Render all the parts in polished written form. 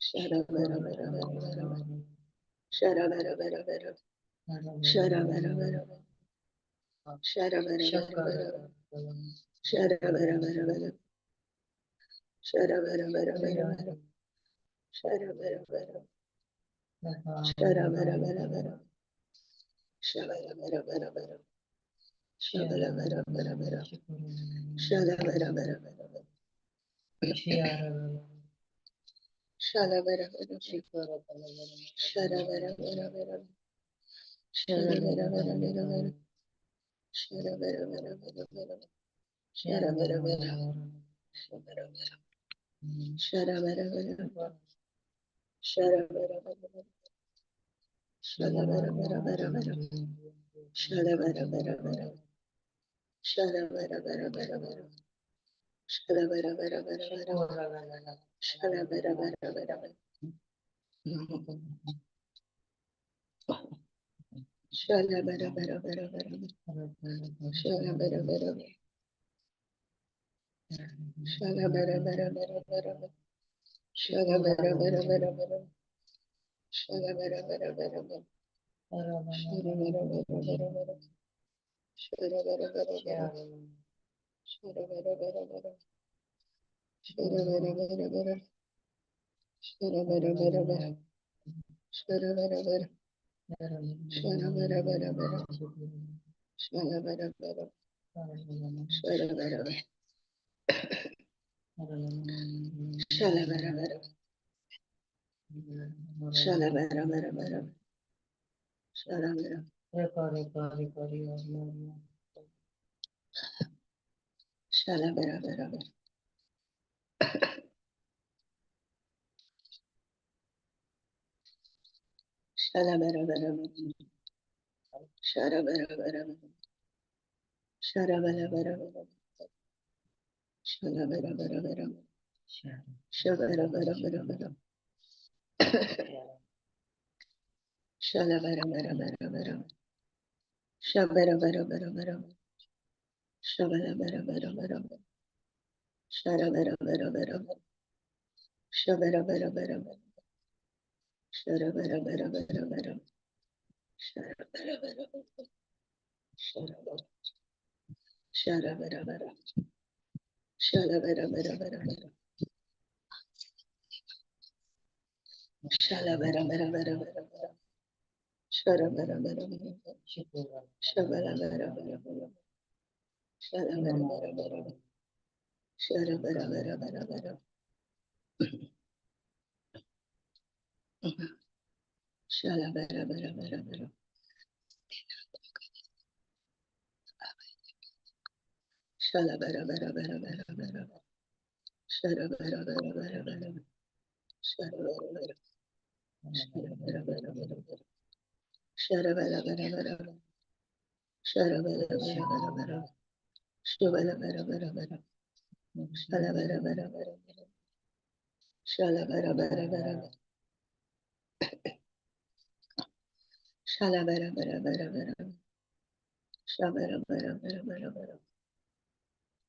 Shara Shara Shara Shara Shara Shara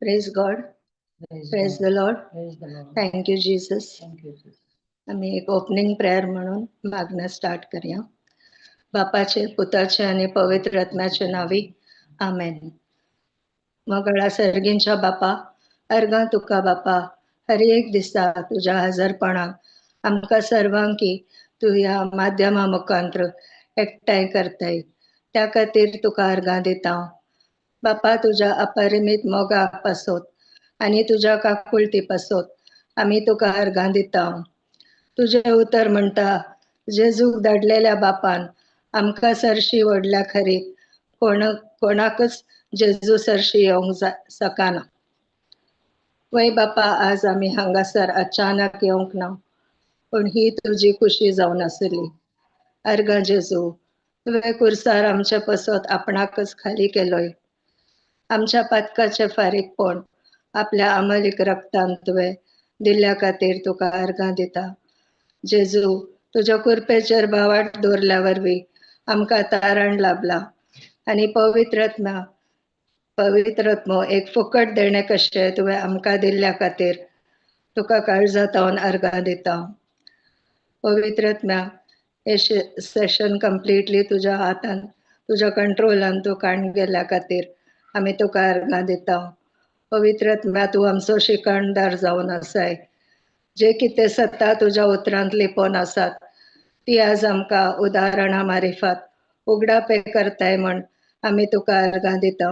Praise God. Praise the Lord. Thank you Jesus. आमी एक opening prayer म्हणून मागणं start करूया. बापाचे, पुताचे आणि पवित्र आत्म्याचे नावी, आमेन. मगळा सर्गींच्या बापा, अर्गां तुका बापा, हर एक दिसा तुज्या हजरपणाक आमकां सर्वांकी तूं ह्या माध्यमा मुखांत्र एकठांय करताय, त्या खातीर तुका अर्गां दिता. बापा, तुज्या अपरिमीत मोगा पासत आनी तुज्या काकुळटी पासत आमी तुका अर्गां दिता. तुजें उतर म्हणटा, जेजूक धाडलेल्या बापान आमकां सरशी व्हडल्या खरी कोणाकच जेजू सरशी येवंक सकाना. वय बापा, आज आमी हांगासर अचानक येवंक ना, पूण ही तुजी खुशी जावन आसली. अर्गां जेजू, तुवें कुर्सार आमचे पसत आपणाकच खाली केलोय. आमच्या पातकाचे फारीकपण आपल्या अमलीक रक्तान तुवें दिल्ल्या खातीर तुका अर्गां दिता. जेजू, तुज्या कुरपेचेर भावाट दवरल्या वरवीं आमकां तारण लाभला आनी पवित्र आत्मो एक फुकट देणें कशें तुवें आमकां दिल्ल्या खातीर तुका काळजांत अर्गां दिता. पवित्र आत्म्या, हे सेशन कंप्लिटली तुज्या हातान, तुज्या कंट्रोलान तूं काडून गेल्या खातीर आमी तुका अर्गां दिता. पवित्र आत्म्या, तूं आमचो शिकणदार जावन आसाय. जे कितें सत्ता तुज्या उतरांत लिपोवन आसात ती आज आमकां उदाहरणां मारिफात उगडापे करताय म्हण आमी तुका अर्गां दिता.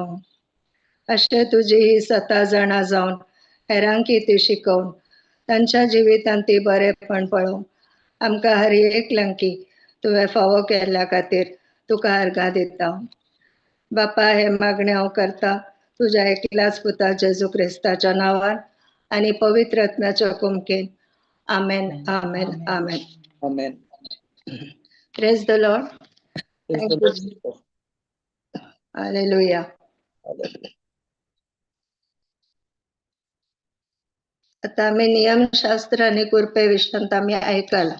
अशें तुजी ही सत्ता जाणा जावन हेरांकी ती शिकोवन तांच्या जिवितांत ती बरेपण पळोवन आमकां हर एकल्यांकी तुवें फावो केल्ल्या खातीर तुका अर्गां दिता. बापा, हे मागणें हांव करता तुज्या एकल्याच पुता जेजू क्रिस्ताच्या नांवान आनी पवित्र आत्म्याच्या कुमकेन. आमेन, आमेन, आमेन. आमेन. Praise the Lord. Praise the Lord. Hallelujah. Hallelujah. आता आमी नियमशास्त्र आनी कृपे विशयांत आमी आयकला.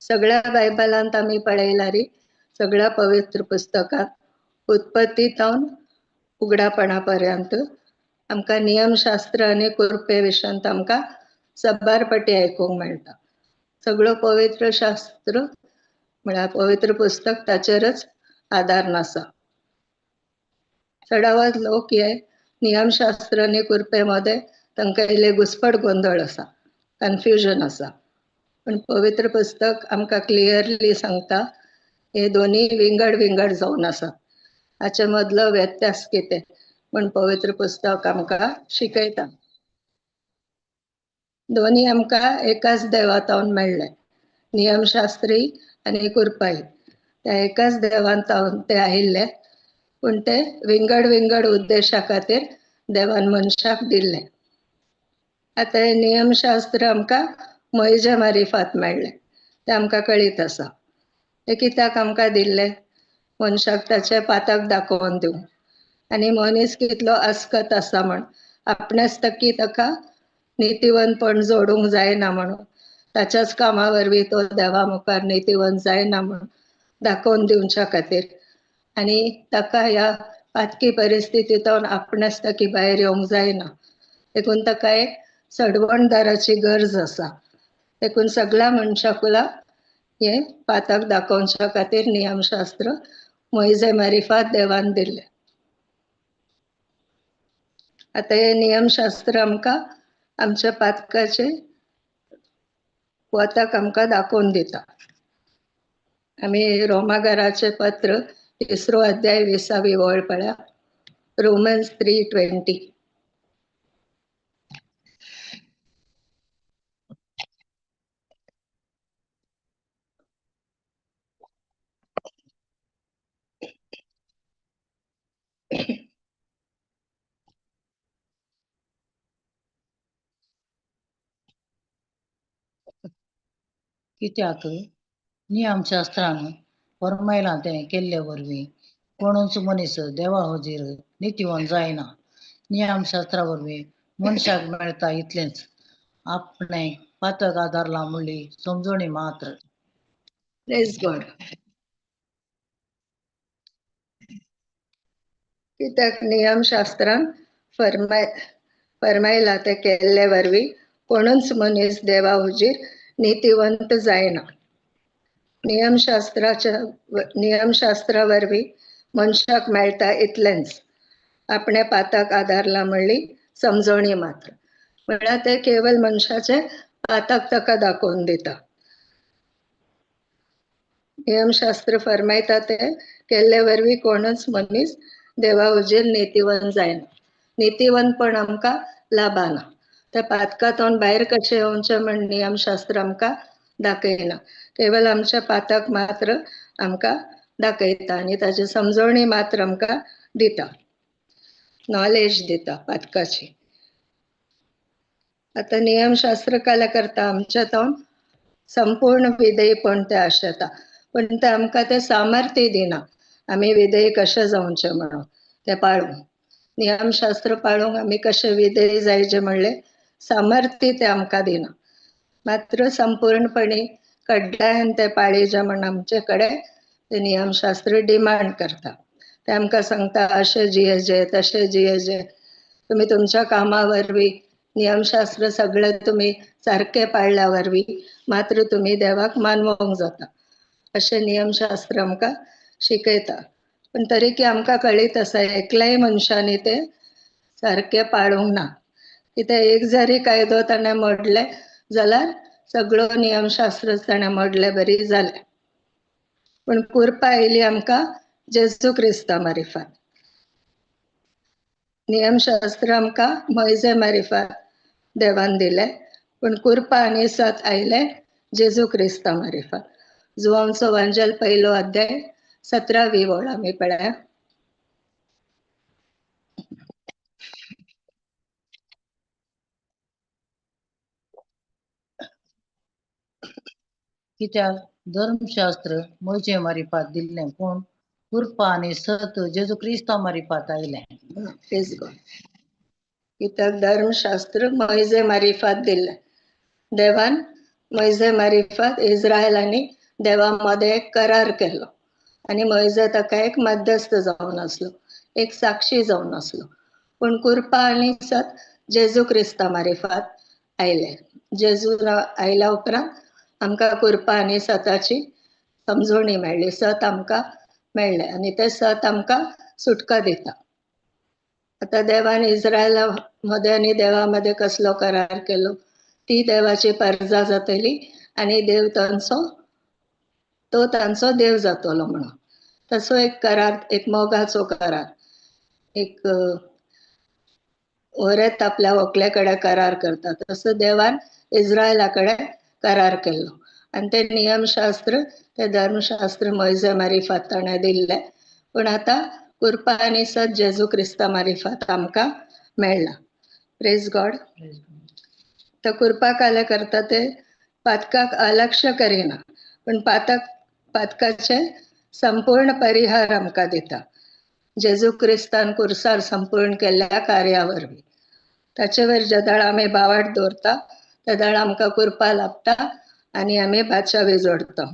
सगळ्या बायबलांत आमी पळयला री, सगळ्या पवित्र पुस्तकांत उत्पत्ती तावन उगडापणा पर्यंत आमकां नियमशास्त्र आनी कृपे विशयांत आमकां सबार पटी आयकूंक मेळटा. सगळो पवित्र शास्त्र म्हळ्यार पवित्र पुस्तक ताचेरच आदार आसा. चडावत लोक हे नियमशास्त्र आनी कृपे मदें तांकां इल्लें घुस्पट गोंदळ आसा, कन्फ्युजन आसा. पण पवित्र पुस्तक आमकां क्लियरली सांगता हे दोनी विंगड विंगड जावन आसा. हाचे मदलो व्यत्यास कितें म्हण पवित्र पुस्तक आमकां शिकयता. दोनी आमकां एकाच देवातावन मेळ्ळे, नियमशास्त्री आनी कृपाई. त्या एकाच देवान तावन ते आयिल्ले, पूण ते विंगड विंगड उद्देशा खातीर देवान मनशाक दिल्ले. आतां हें नियमशास्त्र आमकां मोयजे मारिफात मेळ्ळें, तें आमकां कळीत आसा. तें कित्याक आमकां दिल्लें? मनशाक ताचें पातक दाखोवन दिवंक आनी मनीस कितलो अस्कत आसा म्हण आपणेच तकी ताका नितीवंतपण जोडूंक जायना म्हणून ताच्याच कामा वरवीं तो देवा मुखार नितीवंत जायना म्हूण दाखोवन दिवच्या खातीर आनी ताका ह्या पातकी परिस्थितींतल्यान आपणेच ताकी भायर येवंक जायना, देखून ताका एक सडवणदाराची गरज आसा. देखून सगळ्या मनशाकुला हें पातक दाखोवच्या खातीर नियमशास्त्र मोयजे मारिफात देवान दिल्लें. आतां हें नियमशास्त्र आमकां आमच्या पातकाचे वतक आमकां दाखोवन दिता. आमी रोमागाराचें पत्र 3 अध्याय 20वी वळ पळया, रोमन्स 3:20. कित्याक नियमशास्त्रान फर्मायलां तें केल्ले वरवीं कोणूच मनीस देवा हुजीर नितीवंत जायना. नियमशास्त्रा वरवीं मनशाक मेळटा इतलेंच, आपणें पातक आदारलां म्हणली समजणी मात्र. Praise God. कित्याक नियमशास्त्रान फर्मायलां तें केल्ले वरवीं कोणूच मनीस देवा हुजीर नितीवंत जायना. नियमशास्त्रा वरवीं मनशाक मेळटा इतलेंच, आपणें पातक आदारलां म्हणली समजणी मात्र. म्हळ्यार तें केवल मनशाचें पातक ताका दाखोवन दिता. नियमशास्त्र फर्मायता तें केल्ले वरवीं कोणूच मनीस देवा हुजीर नितीवंत जायना. नितीवंतपण आमकां लाभाना. त्या पातकांतून भायर कशें येवचें म्हण नियमशास्त्र आमकां दाखयना. केवल आमचें पातक मात्र आमकां दाखयता आनी ताची समजवणी मात्र आमकां दिता, नॉलेज दिता पातकाची. आतां नियमशास्त्र काल्या करता आमच्या तावन संपूर्ण विधेयपण तें आशेता, पूण तें आमकां तें सामर्थ्य दिना आमी विधेय कशें जावचें म्हणून तें पाळूंक. नियमशास्त्र पाळूंक आमी कशें विधेय जायचें म्हणलें सामर्थ्य तें आमकां दिना. मात्र संपूर्णपणे कड्डायन तें पाळीचें म्हण आमचे कडेन तें नियमशास्त्र डिमांड करता. तें आमकां सांगता अशें जियेजे तशें जियेजे, तुमी तुमच्या कामा वरवीं नियमशास्त्र सगळें तुमी सारकें पाळल्या वरवीं मात्र तुमी देवाक मानवंक जाता अशें नियमशास्त्र आमकां शिकयता. पूण तरीकी आमकां कळीत आसा एकल्याय मनशांनी तें सारकें पाळूंक ना. कित्याक एक जरी कायदो ताणें मोडले जाल्यार सगळो नियमशास्त्र ताणें मोडले बरी जालें. पूण कृपा आयली आमकां जेजू क्रिस्ता मारिफात. नियमशास्त्र आमकां मोयजे मारिफात देवान दिलें, पूण कृपा आनी सत आयलें जेजू क्रिस्ता मारिफात. जुवांचो वांजेल 1 अध्याय 17वी वळ आमी पळया. कित्याक धर्मशास्त्र मोयजे मारिफात दिल्लें, पूण कृपा आनी सत जेजू क्रिस्ता मारिफात आयलें. कित्याक धर्मशास्त्र मोयजे मारिफात दिल्लें. देवान मोयजे मारिफात इस्रायल आनी देवा मदें एक करार केलो आनी मोयजे ताका एक मध्यस्थ जावन आसलो, एक साक्षी जावन आसलो. पूण कृपा आनी सत जेजू क्रिस्ता मारिफात आयलें. जेजू आयल्या उपरांत आमकां कृपा आनी सताची समजवणी मेळ्ळी, सत आमकां मेळ्ळें आनी तें सत आमकां सुटका दिता. आतां देवान इस्रायला मदें आनी देवा मदें कसलो करार केलो, ती देवाची परजा जातली आनी देव तांचो, तो तांचो देव जातलो म्हणून. तसो एक करार, एक मोगाचो करार, एक व्हरेत आपल्या व्हंकले कडेन करार करता तसो देवान इस्रायला कडेन करार केल्लो. आनी तें नियमशास्त्र, तें धर्मशास्त्र मोयजे मारिफात ताणें दिल्लें, पूण आतां कृपा आनी सत जेजू क्रिस्ता मारिफात आमकां मेळ्ळां. Praise God. तर कृपा काले करता ते पातकाक अलक्ष करिना, पूण पातकाचे संपूर्ण परिहार आमकां दिता जेजू क्रिस्तान कुर्सार संपूर्ण केल्ल्या कार्या वरवीं. ताचे वयर जेदाळ आमी बावाट दवरता तेदाळ आमकां कृपा लाभता आनी आमी बाचावी जोडता.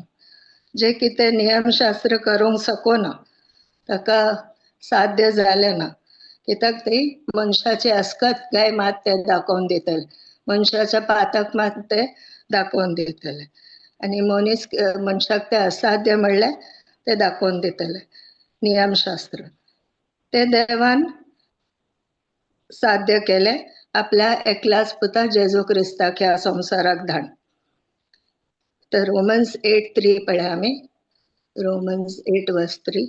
जे कितें नियमशास्त्र करूंक शकना ताका साध्य जालें ना, कित्याक ती मनशाची अस्कत गाय मात ते दाखोवन दितले, मनशाच्या पातक मात ते दाखोवन दितले आनी मनीस मनशाक ते असाध्य म्हणल्यार ते दाखोवन दितले नियमशास्त्र. ते देवान साध्य केलें आपल्या एकल्याच पुता जेजू क्रिस्ताक ह्या संवसाराक धाड. तर रोमन्स 8:3 पळया आमी. रोमन्स 8:3.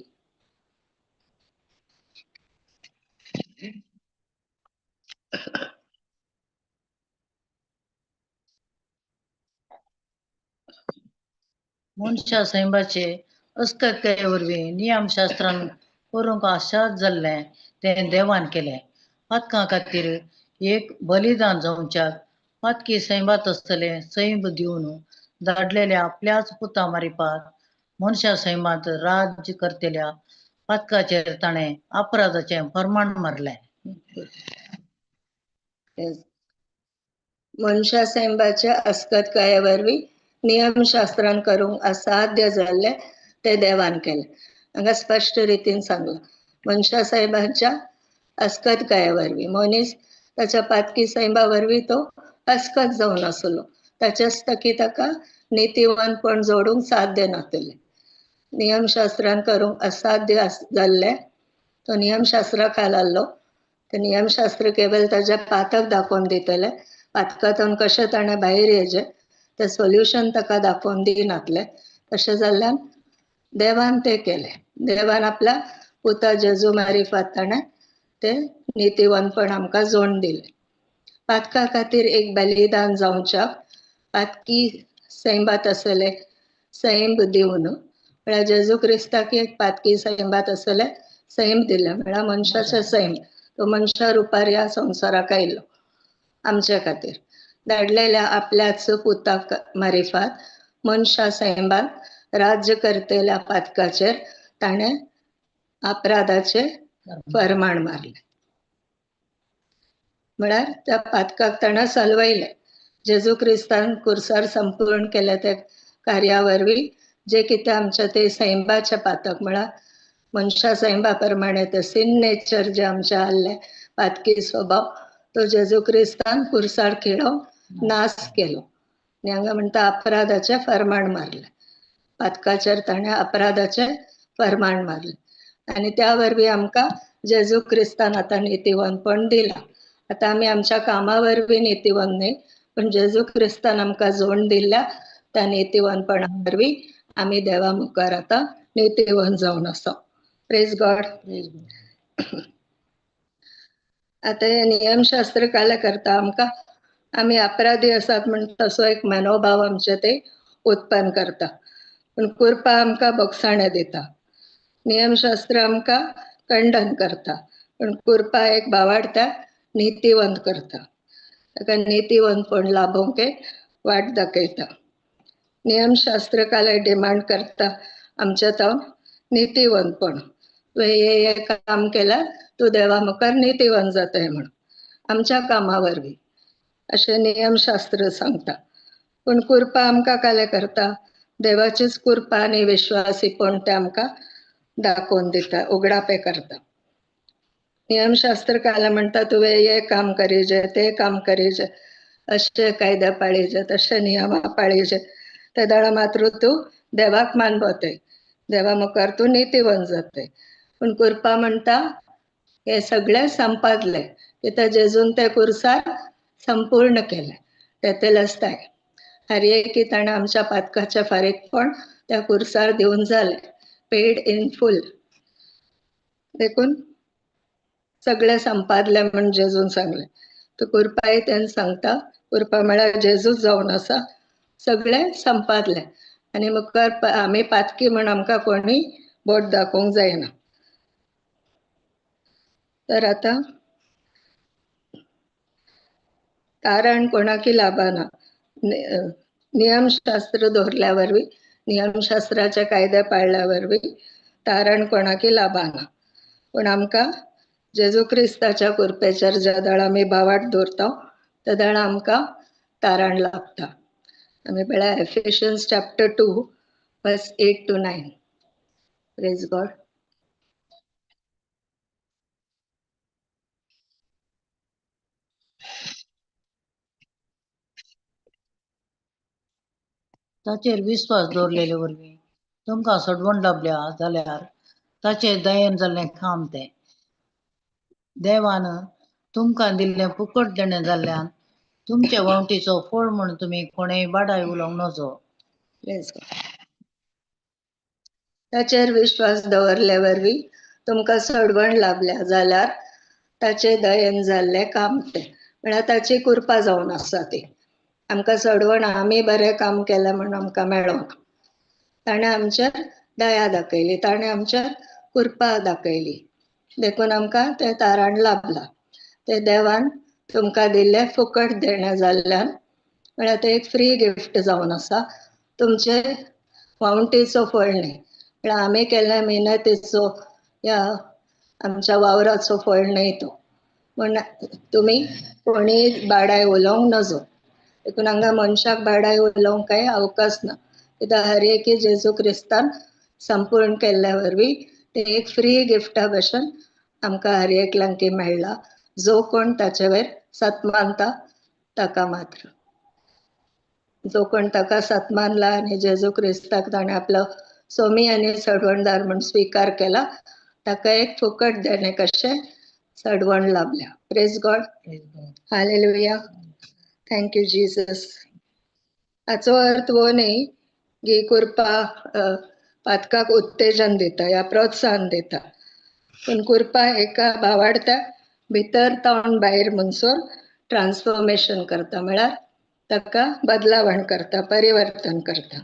मनशा सैमाचे अस्कत्ये वरवीं नियमशास्त्रान करूंक आशाच जाल्लें तें देवान केलें. पातकां खातीर एक बलिदान जावच्याक पातकी सैमात आसतलें सैम दिवन धाडलेल्या आपल्याच पुता मारिफात मनशा सैमांत राज्य करतल्या पातकाचेर ताणें अपराधाचें फर्माण मारलें. मनशा सैमाच्या अस्कतकाये वरवीं नियमशास्त्रान करूंक असाध्य जाल्लें तें देवान केलें. हांगा स्पश्ट रितीन सांगलां, मनशा साहेबांच्या अस्कतकाये वरवीं मनीस ताच्या पातकी सैमा वरवीं तो अस्कत जावन आसलो, ताच्याच तकी ताका नितीवानपण जोडूंक साध्य नासलें. नियमशास्त्रान करूंक असाध्य जाल्लें तो नियमशास्त्रा खाल आसलो. ते नियमशास्त्र केवल ताच्या पातक दाखोवन दितलें, पातकांतून कशें ताणें भायर येचें तें सोल्युशन ताका दाखोवन दिनासलें. तशें जाल्ल्यान देवान तें केलें. देवान आपल्या पुता जेजू मारिफात ताणें तें नितीवानपण आमकां जोडून दिलें. पातका खातीर एक बलिदान जावच्याक पातकी सैमात आसले सैम दिवन, म्हळ्यार जेजू क्रिस्ताक एक पातकी सैमात आसले सैम दिलें, म्हळ्यार मनशाचें सैम, तो मनशा रुपार ह्या संवसाराक आयलो आमच्या खातीर. धाडलेल्या आपल्याच पुताक मारिफात मनशा सैमात राज्य करतल्या पातकाचेर ताणें अपराधाचें फर्माण मारलें. म्हळ्यार त्या पातकाक ताणें सलवयलें. जेजू क्रिस्तान कुर्सार संपूर्ण केलें त्या कार्या वरवीं जे कितें आमच्या ते सैमाचें पातक, म्हळ्यार मनशा सैमा प्रमाणे ते सिन नेचर जे आमचें आहलें पातकी स्वभाव, तो जेजू क्रिस्तान कुर्सार खेळोवन नाश केलो. आनी हांगा म्हणटा अपराधाचें फर्माण मारलें, पातकाचेर ताणें अपराधाचें फर्माण मारलें आनी त्या वरवीं आमकां जेजू क्रिस्तान आतां नितीवंतपण दिलां. आतां आमी आमच्या कामा वरवीं नितीवंत न्हय, पण जेजू क्रिस्तान आमकां जोड दिल्ल्या त्या नितीवंतपणा वरवीं आमी देवा मुखार आतां नितीवंत जावन आसा. Praise God. आतां हे नियमशास्त्र काले करता आमकां आमी अपराधी आसात म्हण तसो एक मनोभाव आमचे ते उत्पन्न करता, पूण कृपा आमकां बोगसाणें दिता. नियमशास्त्र आमकां खंडन करता, पूण कृपा एक भावार्थ्याक नितीवंत करता, ताका नितीवंतपण लाभोवंक वाट दाखयता. नियमशास्त्र काले डिमांड करता आमच्या तावन नितीवंतपण, तुवें हें काम केल्यार तूं देवा मुखार नितीवंत जाताय म्हण आमच्या कामा वरवीं, अशें नियमशास्त्र सांगता. पूण कृपा आमकां काले करता, देवाचीच कृपा आनी विश्वासीपण तें आमकां दाखोवन दिता, उगडापें करता. नियमशास्त्र काले म्हणटा तुवें हें काम करीजे, तें काम करीजे, अशे कायदे पाळीजे, तशे नियमा पाळीजे, ते दाडा मात्र तूं देवाक मानवतय, देवा मुखार तूं नितीवंत जातय. पूण कृपा म्हणटा हे सगळें संपादलें, कित्याक जेजून ते कुर्सार संपूर्ण केलें, तेतेलस्ताय हर एकी ताणें आमच्या पातकाचें फारीकपण त्या कुर्सार दिवन जालें, पेड इन फूल. देखून सगळें संपादलें म्हण जेजून सांगलें. तर कृपाय तेन्ना सांगता, कृपा म्हळ्यार जेजूच जावन आसा, सगळें संपादलें आनी मुखार आमी पातकी म्हण आमकां कोणी बोट दाखोवंक जायना. तर आतां कारण कोणाकी लाभाना, नियमशास्त्र दवरल्या वरवीं, नियमशास्त्राचे कायदे पाळल्या वरवीं तारण कोणाकी लाभाना, पूण आमकां जेजू क्रिस्ताच्या कृपेचेर ज्या दाळ आमी भावार्थ दवरता त्या दाळ आमकां तारण लाभता. आमी पळया Ephesians chapter 2 verse 8 to 9. Praise God. ताचेर विस्वास दवरलेले वरवीं तुमकां सोडवण लाबल्या जाल्यार ताचेर दयेन जाल्लें काम तें देवान तुमकां दिल्लें फुकट देणें जाल्ल्यान तुमचे वावटीचो फळ म्हूण तुमी कोणेय बाडाय उलोवंक नजो. ताचेर विश्वास दवरले वरवीं तुमकां सोडवण लाबल्या जाल्यार ताचे दयेन जाल्लें काम तें, म्हळ्यार ताची कृपा जावन आसा ती. आमकां सोडवण आमी बरें काम केलें म्हूण आमकां मेळोंक, ताणें आमचेर दया दाखयली, ताणें आमचेर कृपा दाखयली, देखून आमकां तें तारण लाभलां. तें देवान तुमकां दिल्लें फुकट देणें जाल्ल्यान, म्हळ्यार तें एक फ्री गिफ्ट जावन आसा, तुमचे वावंटीचो फळ न्ही, म्हळ्यार आमी केल्ल्या मेहनतीचो या आमच्या वावराचो फळ न्हय तो. म्हूण तुमी कोणी बाडाय उलोवंक नजो. देखून हांगा मनशाक बाडाय उलोवंक कांय अवकाश ना, कित्याक हर एकी जेजू क्रिस्तान संपूर्ण केल्ल्या वरवीं तें एक फ्री गिफ्टा भशेन आमकां हर एकल्यांकी मेळ्ळा, जो कोण ताचे वयर सत मानता ताका मात्र. जो कोण ताका सत मानला आनी जेजू क्रिस्ताक ताणें आपलो सोमी आनी सडवणदार म्हूण स्विकार केला ताका एक फुकट देणें कशें सडवण लाभल्या. Praise God. Hallelujah. Thank you Jesus. हाचो अर्थ हो न्ही की कृपा पातकाक उत्तेजन दिता या प्रोत्साहन दिता, पूण कृपा एका भावार्थ्याक भितर तावन भायर म्हणसर ट्रान्सफॉर्मेशन करता, म्हळ्यार ताका बदलावण करता, परिवर्तन करता,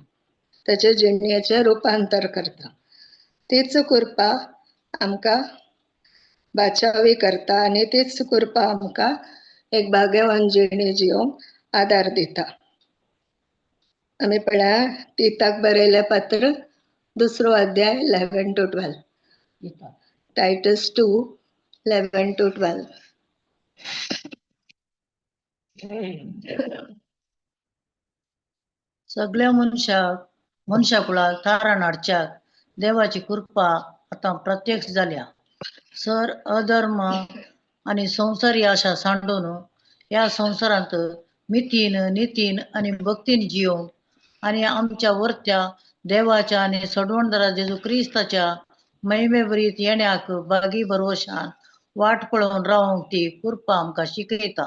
ताचे जिणेचें रुपांतर करता. तीच कृपा आमकां बाचावी करता आनी तीच कृपा आमकां एक भाग्यवान जिणे जिवंक आदार दिता. आमी पळया तिताक बरयलें पत्र 2 अध्याय 11 to 12. Titus 2 11 to 12. सगळ्या मनशाक मनशा कुळाक तारण हाडच्याक देवाची कृपा आतां प्रत्यक्ष जाल्या. सर अधर्म आनी संवसारी आशा सांडून ह्या संवसारांत मितीन नितीन आनी भक्तीन जियोवंक आनी आमच्या वरत्या देवाच्या आनी सडवणदारा जेजू क्रिस्ताच्या महिमेभरीत येण्याक बागी भरवशान वाट पळोवन रावंक ती कृपा आमकां शिकयता.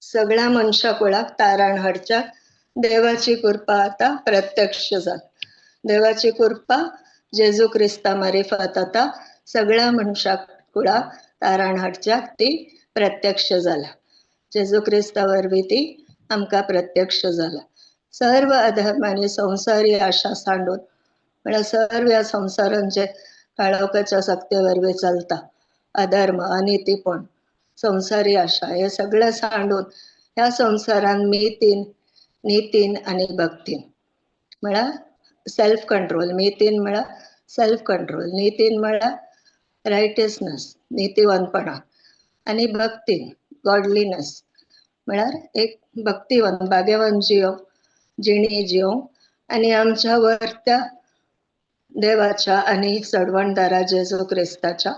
सगळ्या मनशा कुळाक तारण हाडच्या देवाची कृपा आतां प्रत्यक्ष जाता. देवाची कृपा जेजू क्रिस्ता मारिफात आतां सगळ्या मनशा कुळाक तारण हाडच्याक ती प्रत्यक्ष जाला. जेजू क्रिस्ता वरवीं ती आमकां प्रत्यक्ष जाला. सर्व अधर्म आनी संवसारी आशा सांडून, म्हळ्यार सर्व ह्या संवसारान जे काळोखाच्या सक्ते वरवीं चलता, अधर्म, अनितीपण, संवसारी आशा, हे सगळें सांडून ह्या संवसारान मितीन, नितीन आनी भक्तीन, म्हळ्यार सेल्फ कंट्रोल. मितीन म्हळ्यार सेल्फ कंट्रोल, नितीन म्हळ्यार रायटियसनस, नितीवंतपणा, आनी भक्तीन गॉडलीनस, म्हळ्यार एक भक्तिवंत भाग्यवंत जियोवंक, जिणी जियोवंक आनी आमच्या वरत्या देवाच्या आनी सडवणदारा जेजू क्रिस्ताच्या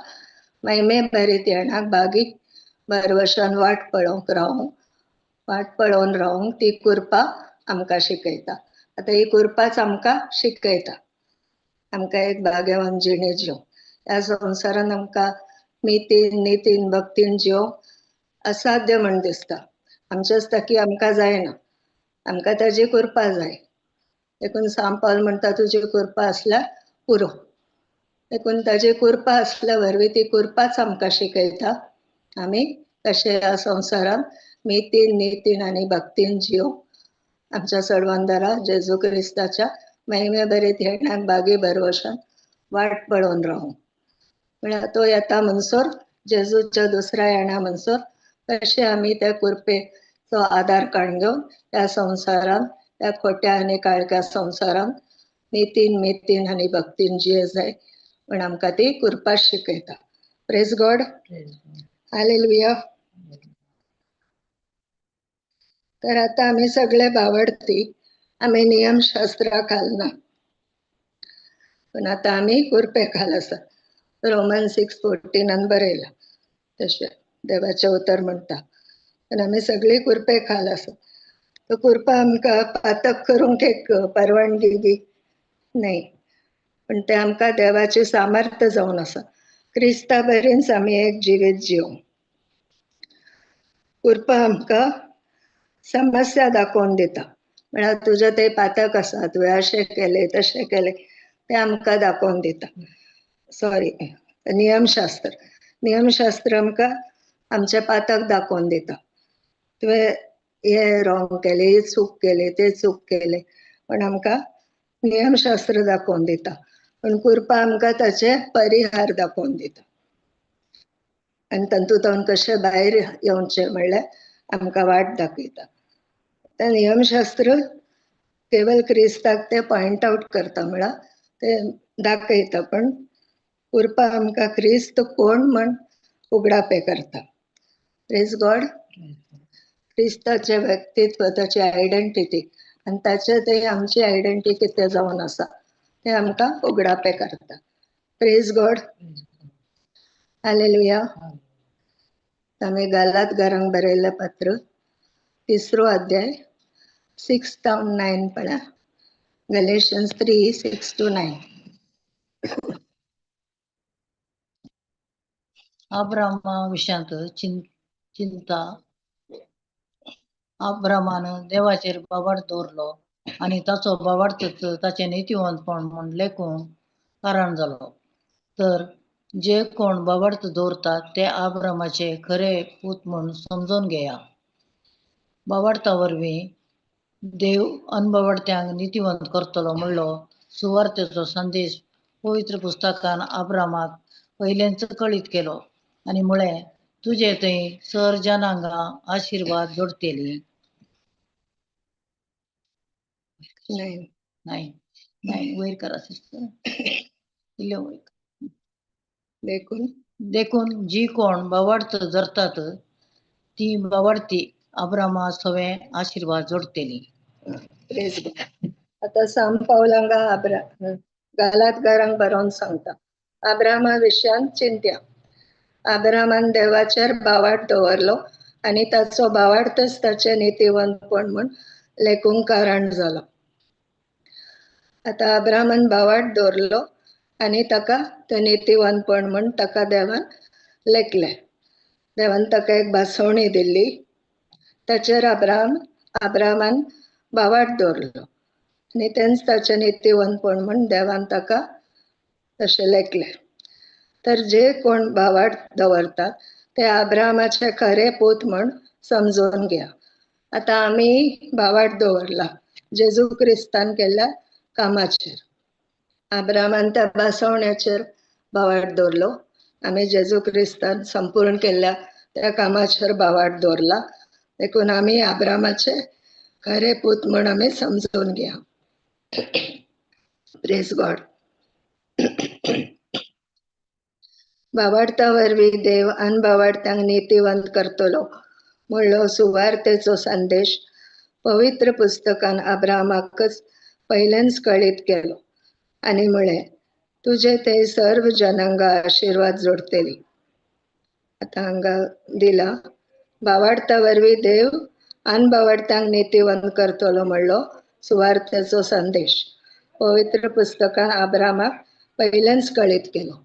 महिमे भरीत येणाक बागी भरवशान वाट पळोवंक रावूंक, वाट पळोवन रावूंक ती कृपा आमकां शिकयता. आतां ही कृपाच आमकां शिकयता आमकां एक भाग्यवान जिणे जिवंक. ह्या संवसारान आमकां मितीन, नितीन, भक्तीन जिवंक असाध्य म्हण दिसता. आमच्याच ताकी आमकां जायना, आमकां ताजी कृपा जाय. देखून सांत पावल म्हणटा तुजी कृपा आसल्यार पुरो. देखून ताजी कृपा आसल्या वरवीं ती कृपाच आमकां शिकयता आमी कशें ह्या संवसारान मितीन, नितीन आनी भक्तीन जिवंक आमच्या सडवंदारा जेजू क्रिस्ताच्या महिमे भरीत येण्याक बागी भरवशान वाट पळोवन रावूंक. म्हळ्यार तो येता म्हणसर, जेजूच्या दुसऱ्या येण्या म्हणसर कशें आमी त्या कृपेचो आदार काडून घेवन त्या संवसारान, त्या खोट्या आनी काळख्या संवसारान नितीन, मितीन आनी भक्तीन जिये जाय म्हण आमकां ती कृपा शिकयता. Praise God, hallelujah. तर आतां आमी सगळे भावडती, आमी नियमशास्त्रा खाल ना, पण आतां आमी कृपे खाल आसा. रोमन 6:14 बरयलां तशें देवाचें उतर म्हणटा. पण आमी सगळी कृपे खाल आसा. तो कृपा आमकां पातक करूंक एक परवानगी बी न्हय, पण ते आमकां देवाचें सामर्थ्य जावन आसा. क्रिस्ता बरेंच आमी एक जिवीत जिवंक. कृपा आमकां समस्या दाखोवन दिता, म्हळ्यार तुजें ते पातक आसा, तुवें अशें केलें तशें केलें, तें आमकां दाखोवन दिता. सॉरी, नियमशास्त्र, नियमशास्त्र आमकां आमचें पातक दाखोवन दिता. तुवें हें रॉंग केलें, हें चूक केलें, तें चूक केलें, पण आमकां नियमशास्त्र दाखोवन दिता. पण कृपा आमकां ताचे परिहार दाखोवन दिता आनी तातूंत कशें भायर येवचें म्हणल्यार आमकां वाट दाखयता. तें नियमशास्त्र केवल क्रिस्ताक ते पॉयंट आवट करता, म्हळ्यार ते दाखयता, पण कृपा आमकां क्रिस्त कोण म्हण उगडापें करता. Praise God. क्रिस्ताचें व्यक्तित्व, ताची आयडेंटिटी आनी ताचे ते आमची आयडेंटिटी कितें जावन आसा तें आमकां उगडापें करता. Praise God, hallelujah. आमी गालात घरांक बरयल्लें पत्र, 3रो अध्याय 6 to 9 पळया. Galatians 3:6 to 9. अब्रामा विशयांत चिंता. अब्रामान देवाचेर बाबाड दवरलो आनी ताचो बाबाडतच ताचें नितीवंतपण म्हूण लेखूंक कारण जालो. तर जे कोण बाबार्थ दवरतात ते आब्रामाचे खरे पूत म्हूण समजून घेया. बाबार्था वरवीं देव अनबाबार्थ्यांक नितीवंत करतलो म्हणलो सुवार्तेचो संदेश पवित्र पुस्तकान आब्रामाक पयलेंच कळीत केलो आनी म्हळें, तुजे थंय सर जनांगां आशिर्वाद जोडटेली. 9 9 वयर करा सिस्टर, इल्लें वयर. देखून देखून जी कोण बाबार्थ धरतात ती बाबार्थी आब्रामा सवें आशिर्वाद जोडटेली. Praise God. आतां सांत पावल हांगा गालात घरांक बरोवन सांगता, आब्रामा विशयान चिंत्या. आब्रामान देवाचेर भावार्थ दवरलो आनी ताचो भावार्थच ताचें नितीवंतपण म्हूण लेखूंक कारण जालो. आतां आब्रामान भावार्थ दवरलो आनी ताका तें नितीवंतपण म्हूण ताका देवान लेखलें. देवान ताका एक भासवणी दिल्ली, ताचेर आब्रामान भावार्थ दवरलो आनी तेंच ताचें नितीवंतपण म्हूण देवान ताका तशें लेखलें. तर जे कोण भावार्थ दवरतात ते आब्रामाचे खरे पूत म्हूण समजून घ्या. आतां आमी भावार्थ दवरला जेजू क्रिस्तान केल्ल्या कामाचेर. आब्रामान त्या भासवण्याचेर भावार्थ दवरलो, आमी जेजू क्रिस्तान संपूर्ण केल्ल्या त्या कामाचेर भावार्थ दवरला, देखून आमी आब्रामाचे खरे पूत म्हूण आमी समजून घ्या. Praise God. भावार्था वरवीं देव अनभावार्थ्यांक नितीवंत करतलो म्हणलो सुवार्तेचो संदेश पवित्र पुस्तकान आब्रामाकच पयलेंच कळीत केलो आनी म्हळें, तुजे ते सर्व जनांगा आशिर्वाद जोडटली. आतां हांगा दिला भावार्था वरवीं देव अनभावार्थ्यांक नितीवंत करतलो म्हणलो सुवार्तेचो संदेश पवित्र पुस्तकान आब्रामाक पयलेंच कळीत केलो.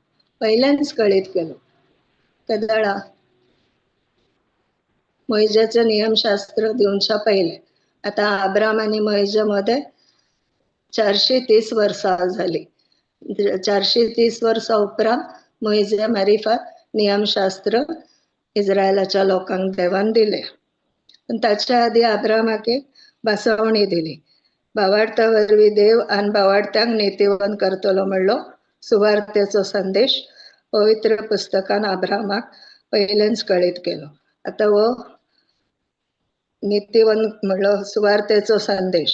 पयल्यांच कळीत केलो. केदळा मोयजेचें नियमशास्त्र दिवच्या पयलें. आतां आब्राम आनी मोयजे मदें 430 वर्सां जाली. 430 वर्सां उपरांत मोयजे मारिफात नियमशास्त्र इस्रायलाच्या लोकांक देवान दिलें. पूण ताच्या आदीं आब्रामाक एक भासवणी दिली. भावार्था वरवीं देव आनी भावार्थ्यांक नितीवंत करतलो म्हणलो सुवार्तेचो संदेश पवित्र पुस्तकान आब्रामाक पयलेंच कळीत केलो. आतां हो नितीवंत म्हणलो सुवार्तेचो संदेश.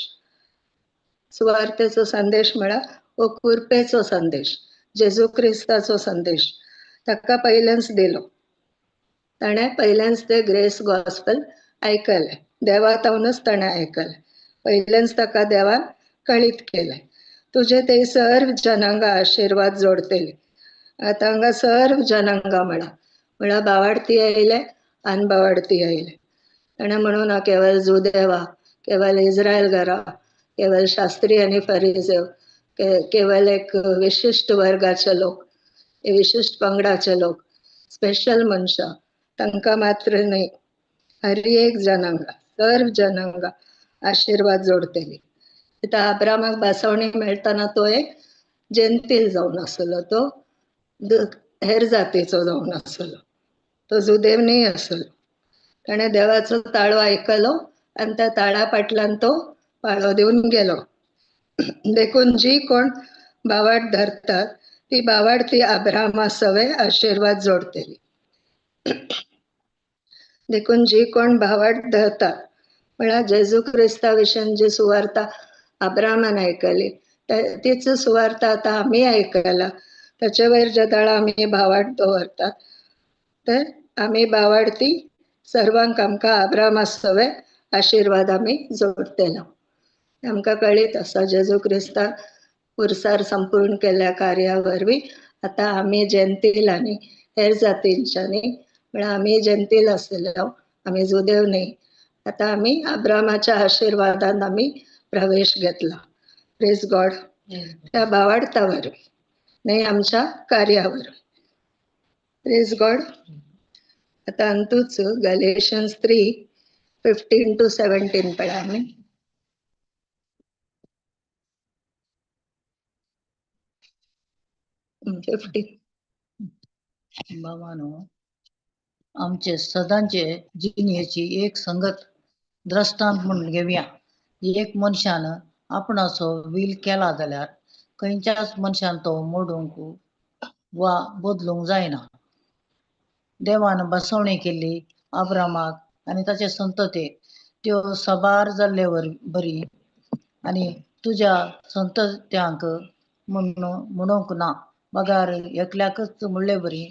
सुवार्तेचो संदेश म्हळ्यार हो कृपेचो संदेश, जेजू क्रिस्ताचो संदेश ताका पयलेंच दिलो. ताणें पयलेंच तें ग्रेस गॉस्पल आयकलें, देवा तावनच ताणें आयकलें. पयलेंच ताका देवान कळीत केलें, तुजे ते सर्व जनांगा आशिर्वाद जोडटले. आतां हांगा सर्व जनांगा म्हळां, म्हळ्यार भावार्थी आयले अनभावार्थी आयले. ताणें म्हणून ना केवल जुदेवा, केवल इस्रायल घरा, केवल शास्त्री आनी फरिजेव, केवल एक विशिश्ट वर्गाचे लोक, विशिश्ट पंगडाचे लोक, स्पेशल मनशां, तांकां मात्र न्हय, हर एक जनांगा, सर्व जनांगा आशिर्वाद जोडटली. आतां आब्रामाक भासवणी मेळटना तो एक जेंतील जावन आसलो, तो हेर जातीचो जावन आसलो, तो जुदेव न्हय आसलो. ताणें देवाचो ताळो आयकलो आनी त्या ताळा फाटल्यान तो पाळो दिवन गेलो. देखून जी कोण भावार्थ धरतात ती भावार्थी आब्रामा सवे आशिर्वाद जोडटली. देखून जी कोण भावार्थ धरतात म्हळ्यार जेजू क्रिस्ता विशीं जी सुवार्ता आब्रामान आयकली तीच सुवार्ता आतां आमी आयकला, ताचे वयर जे दळा आमी भावार्थ दवरतात तर आमी भावार्थी सर्वांक आमकां आब्रामा सवे आशिर्वाद आमी जोडटले. आमकां कळीत आसा जेजू क्रिस्तान पुरसार संपूर्ण केल्ल्या कार्या वरवीं आतां आमी जेंतील आनी हेर जातींच्यांनी, म्हळ्यार आमी जेंतील आसले, आमी जुदेव न्हय, आतां आमी आब्रामाच्या आशिर्वादान आमी प्रवेश घेतला. Praise God. त्या भावार्था वरवीं न्हय, आमच्या कार्या वरवीं. Praise God. आतां अंतूच गलेशन्स 3:15 to 17 पळय आमी. 15. बाबानो, आमचे सदांचे जिणेची एक संगत द्रष्टांत म्हणून घेवया. एक मनशान आपणाचो will केला जाल्यार खंयच्याच मनशान तो मोडूंक वा बदलूंक जायना. देवान बसवणी केल्ली आब्रामाक आनी ताचे संततेक त्यो साबार जाल्ले बरी आनी तुज्या संतत्यांक म्हणूंक ना बगार एकल्याकच म्हणले बरी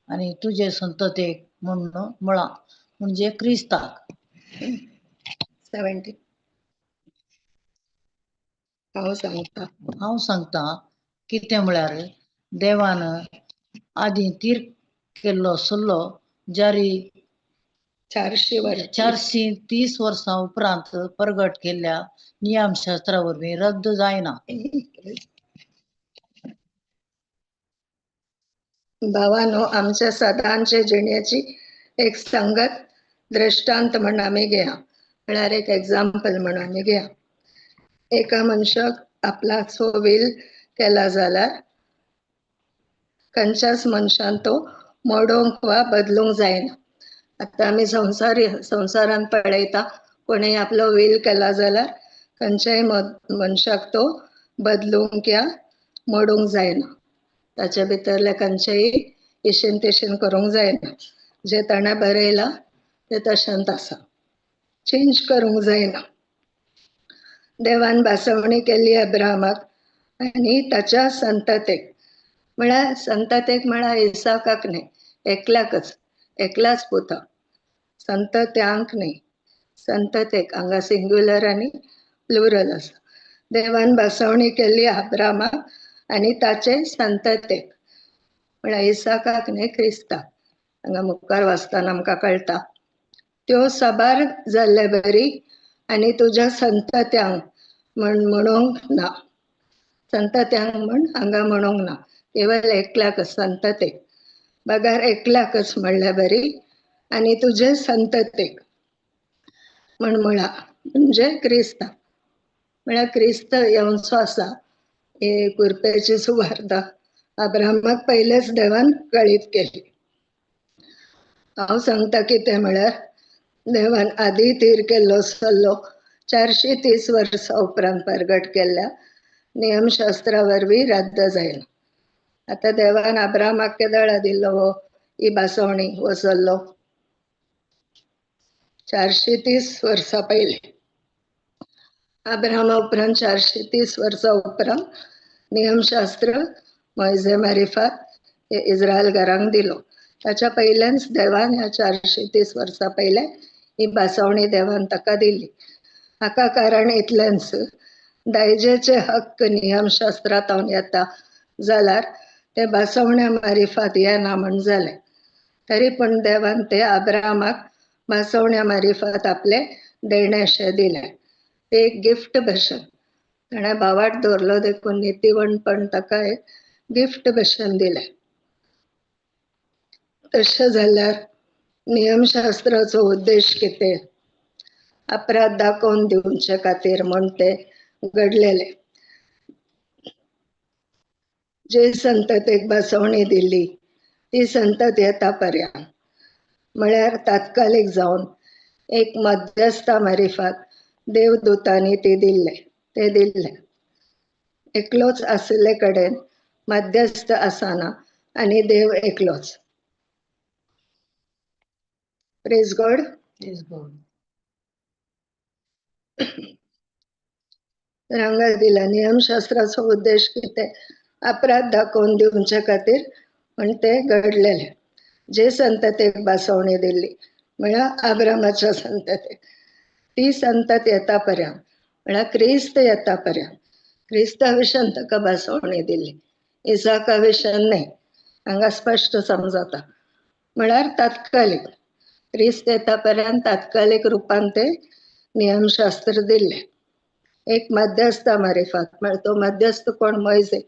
आनी तुजे संततेक म्हण म्हळां म्हणजे क्रिस्ताक. 17. हांव सांगता, हांव सांगता कितें म्हळ्यार देवान आदीं तीर केल्लो सल्लो जारी 430 वर्सां उपरांत प्रगट केल्ल्या नियमशास्त्रा वरवीं रद्द जायना. भावानो, आमच्या सदांचे जिणेची एक संगत दृष्टांत म्हण आमी घेया, म्हळ्यार एक एग्जाम्पल म्हण आमी घेया. एका मनशाक आपलाचो will केला जाल्यार खंयच्याच मनशान तो मोडूंक वा बदलूंक जायना. आतां आमी संवसारांत पळयता, कोणूय आपलो will केला जाल्यार खंयच्याय मनशाक तो बदलूंक या मोडूंक जायना. ताच्या भितरले खंयचेय इशेन तेशेन करूंक जायना. जे ताणें बरयलां तें तशेंच आसा, चेंज करूंक जायना. देवान भासवणी केली अब्राहमाक आनी ताच्या संततेक, म्हळ्यार संततेक म्हळ्यार इसाकाक न्ही, एकल्याकच, एकल्याच पुता, संतत्यांक न्ही, संततेक. हांगा सिंग्युलर आनी प्लुरल आसा. देवान भासवणी केली अब्राहमाक आनी ताचे संततेक, म्हळ्यार इसाकाक न्ही, क्रिस्ताक. हांगा मुखार वाचतना आमकां कळटा, त्यो साबार जाल्ले बरी आनी तुज्या संतत्यांक म्हण म्हणूंक ना. संतत्यांक म्हण हांगा म्हणूंक ना, केवळ एकल्याकच संततेक, बगर एकल्याकच म्हणल्या बरी आनी तुजे संततेक म्हण म्हळा, म्हणजे क्रिस्ताक. म्हळ्यार क्रिस्त येवचो आसा हे कृपेची सुवार्ता अब्राहमाक पयलेच देवान कळीत केली. हांव सांगता कितें म्हळ्यार देवान आदी थीर केल्लो सल्लो 430 वर्सां उपरांत प्रगट केल्ल्या नियमशास्त्रा वरवीं रद्द जायना. आतां देवान अब्राहमाक केदळा दिल्लो हो ही भासवणी हो सल्लो? 430 वर्सां पयलीं. अब्राहमा उपरांत 430 वर्सां उपरांत नियमशास्त्र मोयजे मारिफात हे इस्रायल घरांक दिलो. ताच्या पयल्याच देवान ह्या 430 वर्सां पयले ही भासवणी देवान ताका दिली. हाका कारण इतलेंच, दायजेचे हक्क नियमशास्त्रांत येता जाल्यार ते भासवण्या मारिफात येना म्हण जालें. तरी पूण देवान ते अब्राहमाक भासवण्या मारिफात आपले देणेशें दिलें. ते एक गिफ्ट भशेन ताणें भावाट दवरलो, देखून नितीवणपण ताका एक गिफ्ट भशेन दिलें. तशें जाल्यार नियमशास्त्राचो उद्देश कितें? अपराध दाखोवन दिवचे खातीर म्हूण ते घडलेले. जे संततेक भासवणी दिली ती संतत येता पर्यंत, म्हळ्यार तात्कालीक जावन एक मध्यस्था मारिफात देवदूतांनी ती दिल्ले, ते दिल्ले. एकलोच आशिल्ले कडेन मध्यस्थ आसना आनी देव एकलोच. Praise God. Praise God. तर हांगा दिला नियमशास्त्राचो उद्देश कितें? अपराध दाखोवन दिवचे खातीर म्हण ते घडलेले. जे संततेक भासवणी दिल्ली म्हळ्यार अब्राहमाच्या संततेक, ती संतत येता पर्यंत, म्हळ्यार क्रिस्त येता पर्यंत. क्रिस्ता विशयान ताका भासवणी दिल्ली, इसाका विशयान न्ही. हांगा स्पश्ट समजता, म्हळ्यार तात्कालीक क्रिस्त येता पर्यंत तात्कालीक रुपान ते नियमशास्त्र दिल्ले. एक मध्यस्था मारिफात, म्हळ्यार तो मध्यस्थ कोण? मोयजे.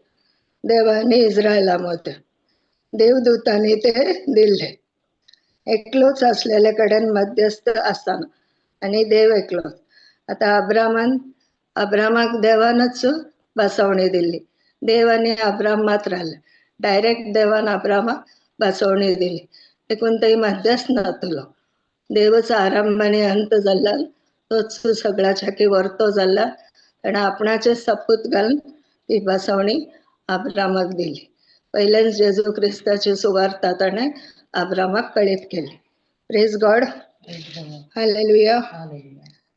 देवांनी इस्रायला मदें देवदूतांनी ते दिल्ले. एकलोच आसलेले कडेन मध्यस्थ आसना आनी देव एकलोच. आतां अब्राहमाक देवानच भासवणी दिल्ली. देव आनी अब्राहम मात रावले. डायरेक्ट देवान अब्राहमाक भासवणी दिली, देखून थंय मध्यस्थ नातलो. देवच आरंभ आनी अंत जाल्ल्यान तोच सगळ्याच्या व्हरतो जाल्ल्यान ताणें आपणाचे सपूत घालून ती भासवणी अब्राहमाक दिली. पयल्यान जेजू क्रिस्ताची सुवार्ता ताणें अब्राहमाक कळीत केली. Praise God. Hallelujah.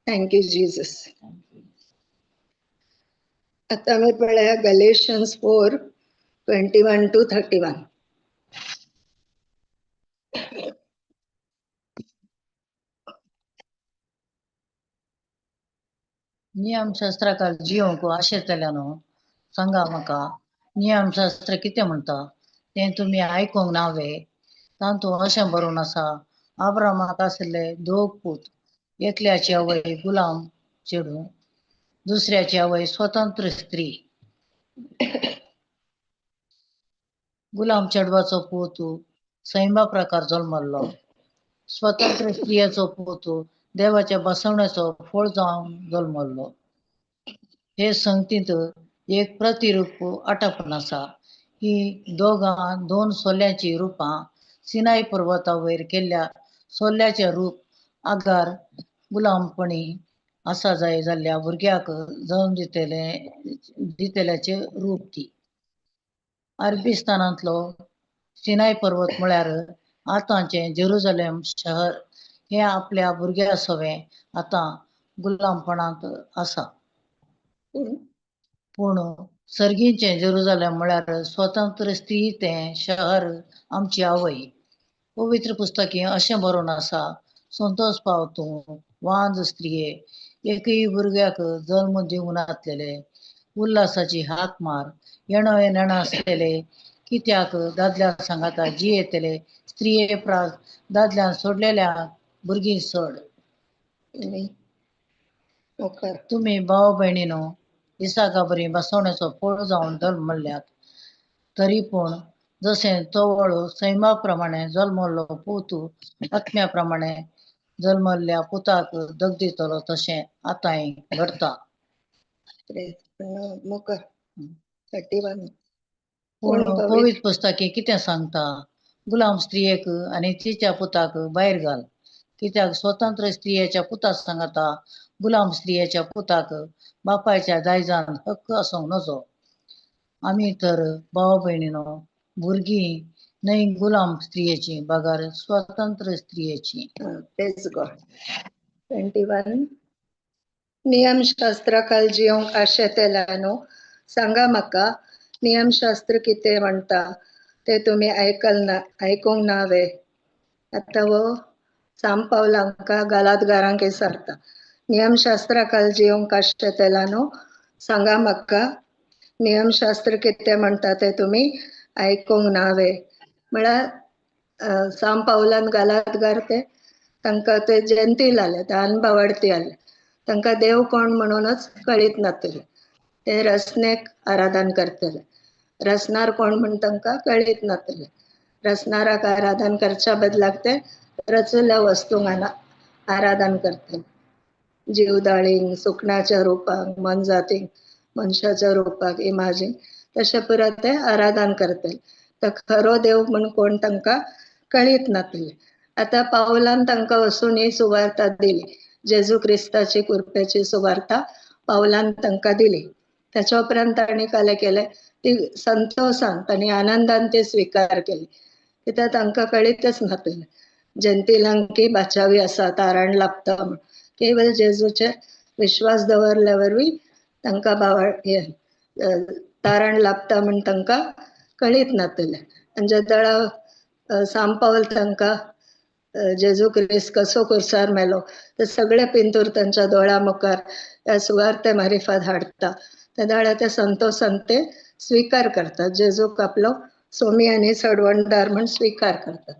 Thank you Jesus. आतां आमी पळया Galatians 4:21 to 31. नियमशास्त्राकार जियोंक आशेतल्यानो सांगा म्हाका, नियमशास्त्र कितें म्हणटा तें तुमी आयकूंक ना वे? तातूंत अशें बरोवन आसा, आब्रामाक आशिल्ले दोग पूत, एकल्याची आवय गुलाम चेडूं, दुसऱ्याची आवय स्वतंत्र स्त्री. गुलाम चेडवाचो पूत सैमा प्रकार जल्मल्लो, स्वतंत्र स्त्रियेचो पूत देवाच्या बसवण्याचो फळ जावन जल्मल्लो. हे संगतींत एक प्रतिरूप आटपून आसा. ही दोगां दोन सोल्यांची रुपां सिनाई पर्वता वयर केल्ल्या सोल्ल्याचें रूप आगार गुलामपणी आसा जाय जाल्ल्या भुरग्याक जल्म दितल्याचें रूप ती. अरबिस्तानांतलो सिनाई पर्वत म्हळ्यार आतांचें जेरुजलेम शहर हें आपल्या भुरग्या सवें आतां गुलामपणांत आसा. पूण सर्गीचें जेरुजलेम म्हळ्यार स्वतंत्र स्त्री तें शहर आमची आवय. पवित्र पुस्तकी अशें बरोवन आसा, संतोष पाव तूं वांज स्त्रिये, एकय भुरग्याक जल्म दिवंक नासलेले, उल्हासाची हाक मार, येणो नेणा आसलेले, कित्याक दादल्या सांगाता जियेतले स्त्रिये प्रास दादल्यान सोडलेल्या भुरगीं सोड. तुमी भाव भयणीनो इसाका बरी बसवण्याचो फळ जावन जल्मल्यात, तरी पूण जशें तवळ सैमा प्रमाणे जल्मल्लो पूत आत्म्या प्रमाणे जल्मल्ल्या पुताक दगदितलो तशें आतांय घडटा. पूण पवित्र पुस्तकी कितें सांगता? गुलाम स्त्रियेक आनी तिच्या पुताक भायर घाल, कित्याक स्वतंत्र स्त्रियेच्या पुताक सांगता गुलाम स्त्रियेच्या पुताक बापायच्या दायजान हक्क आसूंक नजो. आमी तर भाव भयणीनो भुरगीं न्हय गुलाम स्त्रियेची बगर स्वतंत्र स्त्रियेची. Praise God. 21. नियमशास्त्राखाल जिवंक आशेतेल्यानो सांगा म्हाका, नियमशास्त्र कितें म्हणटा ते तुमी आयकूंक ना वे? आतां हो साम पावलांका गालातगारांक विचारता, नियमशास्त्राखाल जिवंक आशेतेल्यानो सांगा म्हाका, नियमशास्त्र कितें म्हणटा ते तुमी आयकूंक ना वे? म्हळ्यार साम पावलान गालातगार ते तांकां ते जयंती आले, ते अनभावार्थी आले, तांकां देव कोण म्हणूनच कळीत नातले, ते रसनेक आराधन करतले, रसनार कोण म्हण तांकां कळीत नातले, रसनाराक आराधन करच्या बदलाक ते रचल्या वस्तूंक आराधन करतले, जीवदाळींक, सुकण्याच्या रुपाक, मनजातींक, मनशाच्या रुपाक, इमाजींक, तशें पुरा ते आराधन करतले. तर खरो देव म्हण कोण तांकां कळीत नातले. आतां पावलान तांकां वचून ही सुवार्ता दिली, जेजू क्रिस्ताची कृपेची सुवार्ता पावलान तांकां दिली. त्याच्या उपरांत तांणी काय केलें, ती संतोषान तांणी आनंदान ते स्विकार केली, कित्याक तांकां कळीतच नातलें जनतेलांक बाचावी आसा, तारण लागता म्हण. केवल जेजूचेर विश्वास दवरल्या वरवीं तांकां बावळ तारण लागता म्हण तांकां कळीत नातलें. आनी जेदळा साम पावल तांकां जेजू क्रिस्त कसो कुर्सार मेलो ते सगळे पिंतूर तांच्या दोळ्या मुखार ह्या सुवार्ते मारिफात हाडटा, तेदळा ते संतोषान ते स्विकार करतात, जेजूक आपलो सोमी आनी सडवणदार म्हण स्विकार करतात.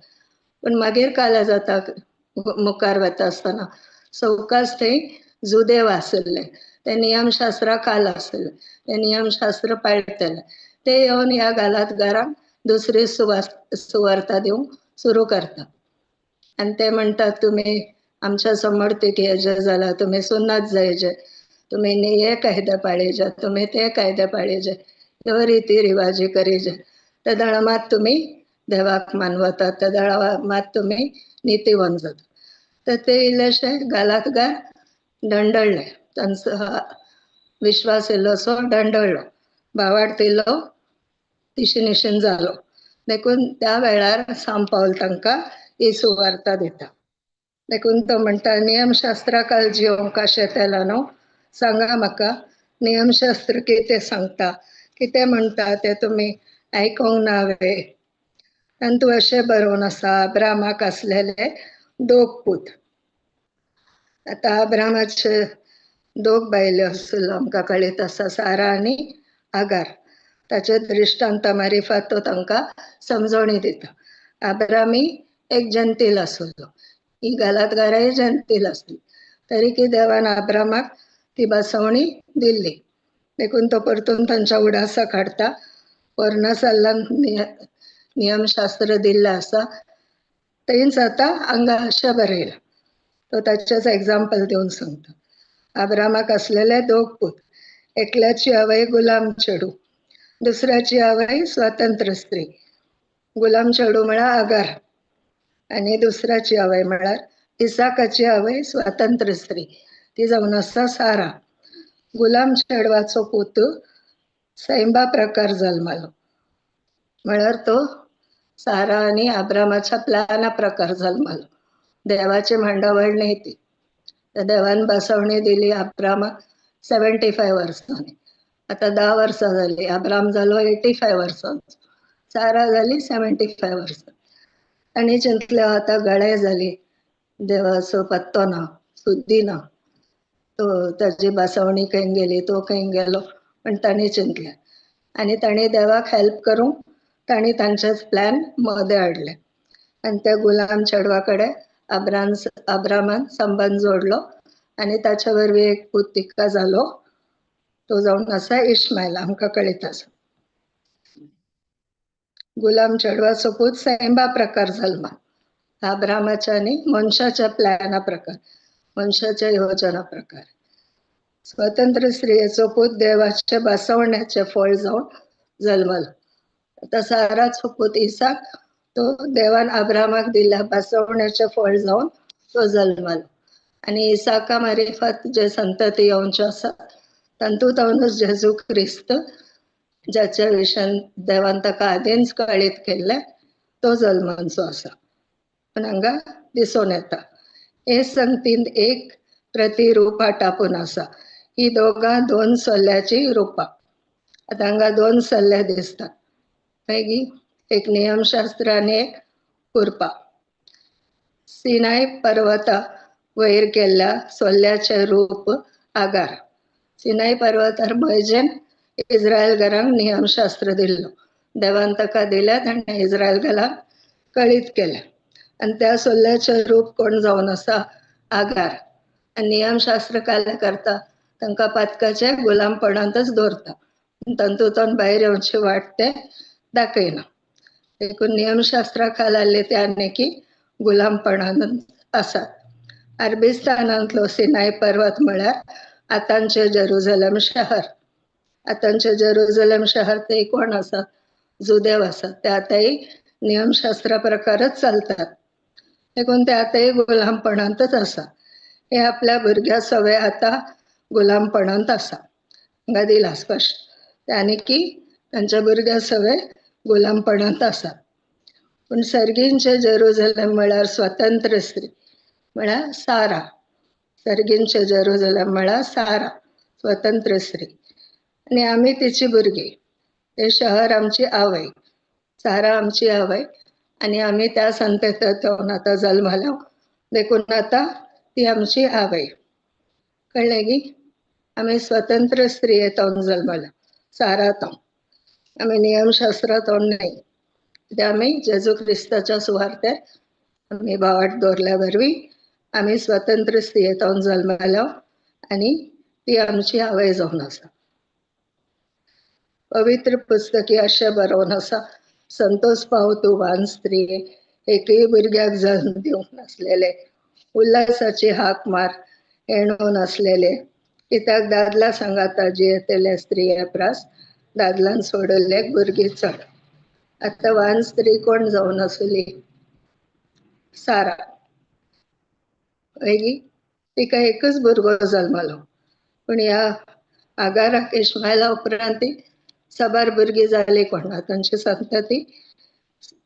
पूण मागीर काल्या जाता मुखार वता आसतना सवकास थंय जुदेव आसले, ते नियमशास्त्रा काल आसले, ते नियमशास्त्र पाळटले, ते येवन ह्या गालातगारांक दुसरी सुवार्ता दिवंक सुरू करता. आनी ते म्हणटात तुमी आमच्या समर्थीक हेजे जाला, तुमी सुन्नात जायजे, तुमी हे कायदे पाळीजे, तुमी ते कायदे पाळीजे, ह्यो रिती रिवाजी करीजे, तेदळा मात तुमी देवाक मानवतात, तेदळा मात तुमी नितीवंत जाता. तर ते इल्लेशे गालातगार दंडळ्ळे, तांचो विश्वास इल्लोसो दंडळ्ळो, भावार्थ इल्लो तिशीनिशीन जालो. देखून त्या वेळार साम पावल तांकां ही सुवार्ता दिता. देखून तो म्हणटा, नियमशास्त्रा खाल जिवंक आशेतेल्यानो सांगा म्हाका, नियमशास्त्र कितें सांगता, कितें म्हणटा ते तुमी आयकूंक ना वे? आनी तूं अशें बरोवन आसा, अब्रामाक आसलेले दोग पूत. आतां अब्रामाचे दोग बायल्यो आसल्यो आमकां कळीत आसा, सारा आनी आगार. ताचे दृश्टांता मारिफात तो तांकां समजवणी दिता. आब्रामी एक जनतील आसलो, ही गलातगाराय जनतील आसली, तरी की देवान आब्रामाक ती बसवणी दिल्ली. देखून तो परतून तांच्या उडासाक हाडटा. पोरणा सल्लान नियमशास्त्र दिल्लें आसा तेंच आतां हांगा अशें बरयलां. तो ताचेच एग्जाम्पल दिवन सांगता. आब्रामाक आसलेले दोग पूत, एकल्याची आवय गुलाम चेडूं, दुसऱ्याची आवय स्वतंत्र स्त्री. गुलाम चेडूं म्हळ्यार आगार आनी दुसऱ्याची आवय म्हळ्यार इसाकाची आवय स्वतंत्र स्त्री, ती जावन आसा सारा. गुलाम चेडवाचो पूत सैंबा प्रकार जल्मालो, म्हळ्यार तो सारा आनी आब्रामाच्या प्लॅना प्रकार जल्मालो. देवाची मांडावळ न्ही ती. देवान बसवणी दिली आब्रामाक 75 वर्सांनी. आतां 10 वर्सां जाली, आब्राम जालो 85 वर्सांचो, सारा जाली 75 वर्सां. आनी चिंतलें आतां गळे जाली, देवाचो पत्तो ना, सुद्दी ना, तो ताजी बसवणी खंय गेली, तो खंय गेलो, पण तांणी चिंतलें आनी तांणी देवाक हेल्प करूंक तांणी तांचेच प्लॅन मदें हाडले. आनी त्या गुलाम चेडवा कडेन आब्रामान संबंद जोडलो आनी ताचे वरवीं एक पूत तिका जालो, तो जावन आसा इश्मायल, आमकां कळीत आसा. गुलाम चेडवाचो पूत सैंबा प्रकार जल्मा, आब्रामाच्या आनी मनशाच्या प्लॅना प्रकार, मनशाच्या योजना प्रकार. स्वतंत्र स्त्रियेचो पूत देवाचे बसवण्याचे फळ जावन जल्मलो. आतां साराचो पूत इसाक तो देवान आब्रामाक दिल्ल्या बसवण्याचे फळ जावन तो जल्मलो. आनी इसाका मारिफत जे संतती येवचे आसा तातूंतच जेजू क्रिस्त, ज्याच्या विशयान देवान ताका आदींच कळीत केल्लें, तो जल्मांचो आसा. पण हांगा दिसून येता हे संगतीन एक प्रतिरूपा टापून आसा. ही दोगां दोन सल्ल्याची रुपां. आतां हांगा दोन सल्ले दिसतात, मागीर एक नियमशास्त्र आनी एक कुरपा. सिनाय पर्वता वयर केल्ल्या सोल्ल्याचें रूप आगार. सिनाय पर्वतार मोयजेन इस्रायल घरांक नियमशास्त्र दिल्लो, देवान ताका दिल्यात आनी इस्रायल घरांक कळीत केलें. आनी त्या सोल्ल्याचें रूप कोण जावन आसा? आगार. आनी नियमशास्त्र काय करता? तांकां पातकाचे गुलामपणांतच दवरता, तातूंतल्यान भायर येवची वाट ते दाखयना. देखून नियमशास्त्रा खाला आयिल्ले ते आनी गुलामपणान आसात. अरबिस्तानांतलो सिनाय पर्वत म्हळ्यार आतांचें जेरुजलम शहर. आतांचें जेरुजलम शहर ते कोण आसा? जुदेव आसात. ते आतांय नियमशास्त्रा प्रकारच चलतात, देखून ते आतांय गुलामपणांतच आसा. हे आपल्या भुरग्या सवे आतां गुलामपणांत आसा. हांगा दिला स्पश्ट, ते आनी की तांच्या भुरग्या सवे गुलामपणांत आसा. पूण सर्गींचे जेरुजलम म्हळ्यार स्वतंत्र स्त्री म्हळ्यार सारा. सर्गींचे जेरुजलम म्हळ्यार सारा, स्वतंत्र स्त्री, आनी आमी तिची भुरगीं. ते शहर आमची आवय, सारा आमची आवय, आनी आमी त्या संततींतल्यान आतां जल्मल्या, देखून आतां ती आमची आवय. कळ्ळें गी? आमी स्वतंत्र स्त्रियेंतल्यान जल्मल्या, सारांतल्यान. आमी नियमशास्त्रांतल्यान न्हय. ते आमी जेजू क्रिस्ताच्या सुवार्तेर आमी भावार्थ दवरल्या वरवीं आमी स्वतंत्र स्त्रियेंतल्यान जल्मल्या आनी ती आमची आवय जावन आसा. पवित्र पुस्तकी अशें बरोवन आसा, संतोष पाव तूं वान स्त्रिये, एकय भुरग्याक जल्म दिवंक नासलेले, उल्हासाची हाक मार येणून आसलेले, कित्याक दादला सांगाता जियेतले स्त्रिये प्रास दादलान सोडल्ले भुरगीं चड. आतां वान स्त्री कोण जावन आसली? सारा. मागीर तिका एकच भुरगो जल्मलो, पूण ह्या आगाराक इश्मायला उपरांत ती साबार भुरगीं जाली कोणा, तांची संतती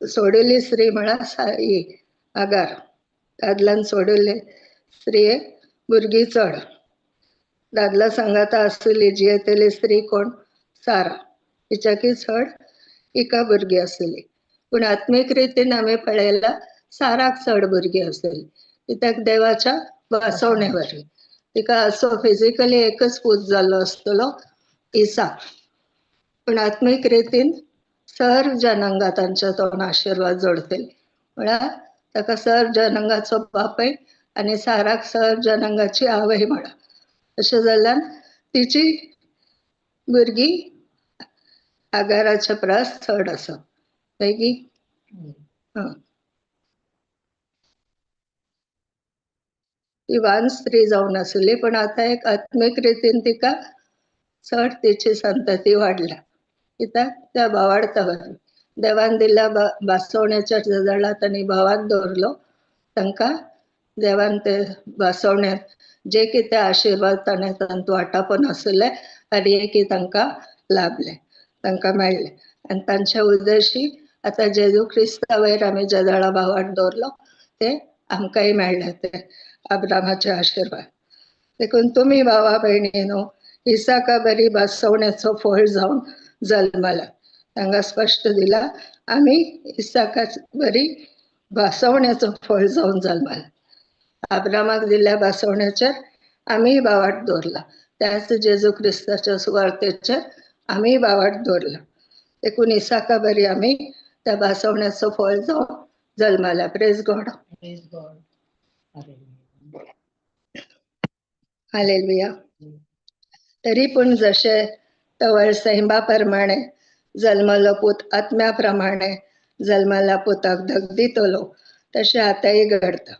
सोडिल्ली स्त्री म्हळ्यार ही आगार. दादल्यान सोडिल्ले स्त्रिये भुरगीं चड. दादला सांगाता आसली जियेतली स्त्री कोण? सारा. तिच्याकी चड हिका भुरगीं आसली. पूण आत्मीक रितीन आमी पळयला साराक चड भुरगीं आसली, कित्याक देवाच्या वासवणे वरवीं तिका असो फिजिकली एकच पूत जाल्लो आसतलो, इसाक, पूण आत्मीक रितीन सर्व जनांगा तांच्या तोंड आशिर्वाद जोडतले. म्हळ्यार ताका सर जनांगाचो बापय आनी साराक सर जनांगाची आवय म्हणा. अशें जाल्यान तिची भुरगीं आगाराच्या परस चड आसा. मागीर ती वान स्त्री जावन आसली, पण आतां एक आत्मीक रितीन तिका चड तिची संतती वाडल्या. कित्याक त्या भावार्था वरवीं देवान दिल्ल्या भासवण्याच्या जळा तांणी भावात दवरलो. तांकां देवान ते भासवण्यात जे कितें आशिर्वाद ताणें तांतूं वाटापन आसले आनी एक तांकां लाभले, तांकां मेळ्ळें. आनी तांच्या उद्देशी आतां जेजू क्रिस्ता वयर आमी जे जळा भावात दवरलो ते आमकांय मेळ्ळे ते अब्रामाचे आशिर्वाद. देखून तुमी भावा भयणीनो इसाका बरी भासवण्याचो फळ जावन जल्मला. तांकां स्पश्ट दिला आमी इसाका बरी भासवण्याचो फळ जावन जल्मला. अब्रामाक दिल्ल्या भासवण्याचेर आमी भावाट दवरला, त्याच जेजू क्रिस्ताच्या सुवार्तेचेर आमी भावाट दवरला. देखून इसाका बरी आमी त्या भासवण्याचो फळ जावन जल्मला. Praise God. Praise God. Hallelujah. तरी पूण जशे तवळ सैंबा प्रमाणे जल्मलो पूत आत्म्या प्रमाणे जल्मला पुताक दगदितलो तशें आतांय घडता.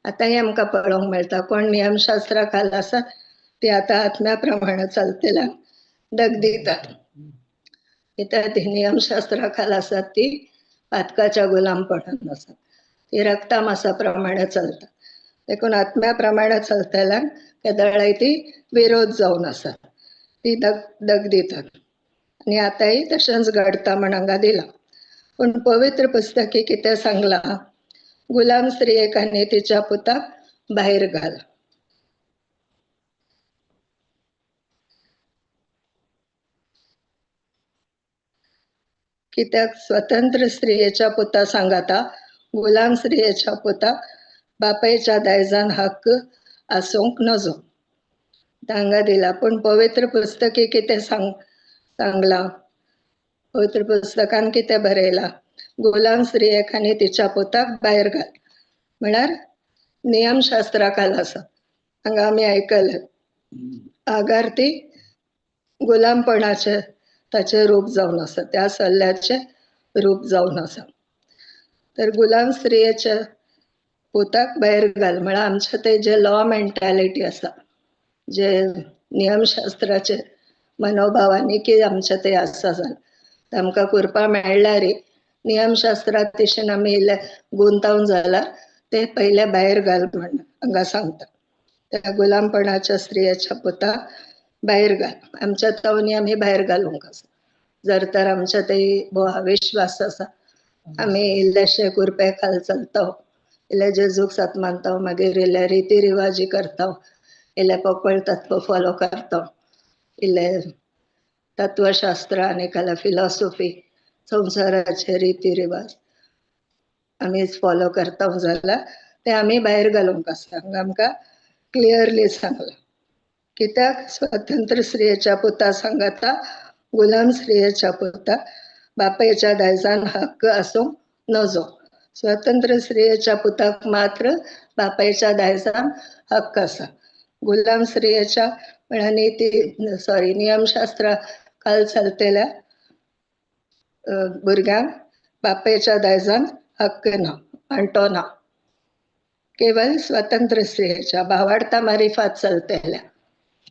आतांय आमकां पळोवंक मेळटा कोण नियमशास्त्रा खाल आसा ती आतां आत्म्या प्रमाणे चलतल्यांक दगदितात. कित्याक ती नियमशास्त्रा खाल आसात ती पातकाच्या गुलामपणान आसात, ती रक्ता मासा प्रमाणे चलता. देखून आत्म्या प्रमाणे चलतल्यांक केदळाय ती विरोध जावन आसा, ती दगदितात. आनी आतांय तशेंच घडता म्हण हांगा दिलां. पूण पवित्र पुस्तकी कितें सांगलां, गुलाम स्त्रियेक आनी तिच्या पुताक भायर घाल. कित्याक स्वतंत्र स्त्रियेच्या पुता सांगाता गुलाम स्त्रियेच्या पुताक बापायच्या दायजान हक्क आसूंक नजो. तांगा दिला. पूण पवित्र पुस्तकी कितें सांगलां, पवित्र पुस्तकान कितें बरयलां, गुलाम स्त्रियेक आनी तिच्या पुताक भायर घाल. म्हळ्यार नियमशास्त्रा खाल आसा. हांगा आमी आयकलें आगार ती गुलामपणाचें ताचें रूप जावन आसा, त्या सल्ल्याचें रूप जावन आसा. तर गुलाम स्त्रियेच्या पुताक भायर घाल म्हळ्यार आमचें ते जे लॉ मेंटालिटी आसा, जे नियमशास्त्राचे मनोभावांनी की आमचें ते आसा जालें आमकां कृपा मेळ्ळ्यार नियमशास्त्रात तशें आमी इल्ले गुंतावन जाल्यार ते पयले भायर घाल म्हण हांगा सांगता. त्या गुलामपणाच्या स्त्रियेच्या पुताक भायर घाल. आमच्या तवनी आमी भायर घालूंक आसा. जर तर आमच्या ते विश्वास आसा, आमी इल्लेशे कुरपे खाल चलता, इल्ले जेजूक सात मानता, मागीर इल्ले रिती रिवाजी करता, इल्ले पोकळ तत्व फॉलो करता, इल्ले तत्वशास्त्र आनी कला फिलॉसॉफी संवसाराचे रिती रिवाज आमी फॉलो करता जाल्यार ते आमी भायर घालूंक आसा. हांगा आमकां क्लियरली सांगलां. कित्याक स्वतंत्र स्त्रियेच्या पुता सांगाता गुलाम स्त्रियेच्या पुता बापायच्या दायजान हक्क आसूंक नजो. स्वतंत्र स्त्रियेच्या पुताक मात्र बापायच्या दायजान हक्क आसा. गुलाम स्त्रियेच्या म्हळ्यार नीती सॉरी नियमशास्त्रा खाल चलतल्या भुरग्यांक बापायच्या दायजान हक्क ना, वांटो ना. केवळ स्वतंत्र स्त्रियेच्या भावार्था मारिफात चलतल्या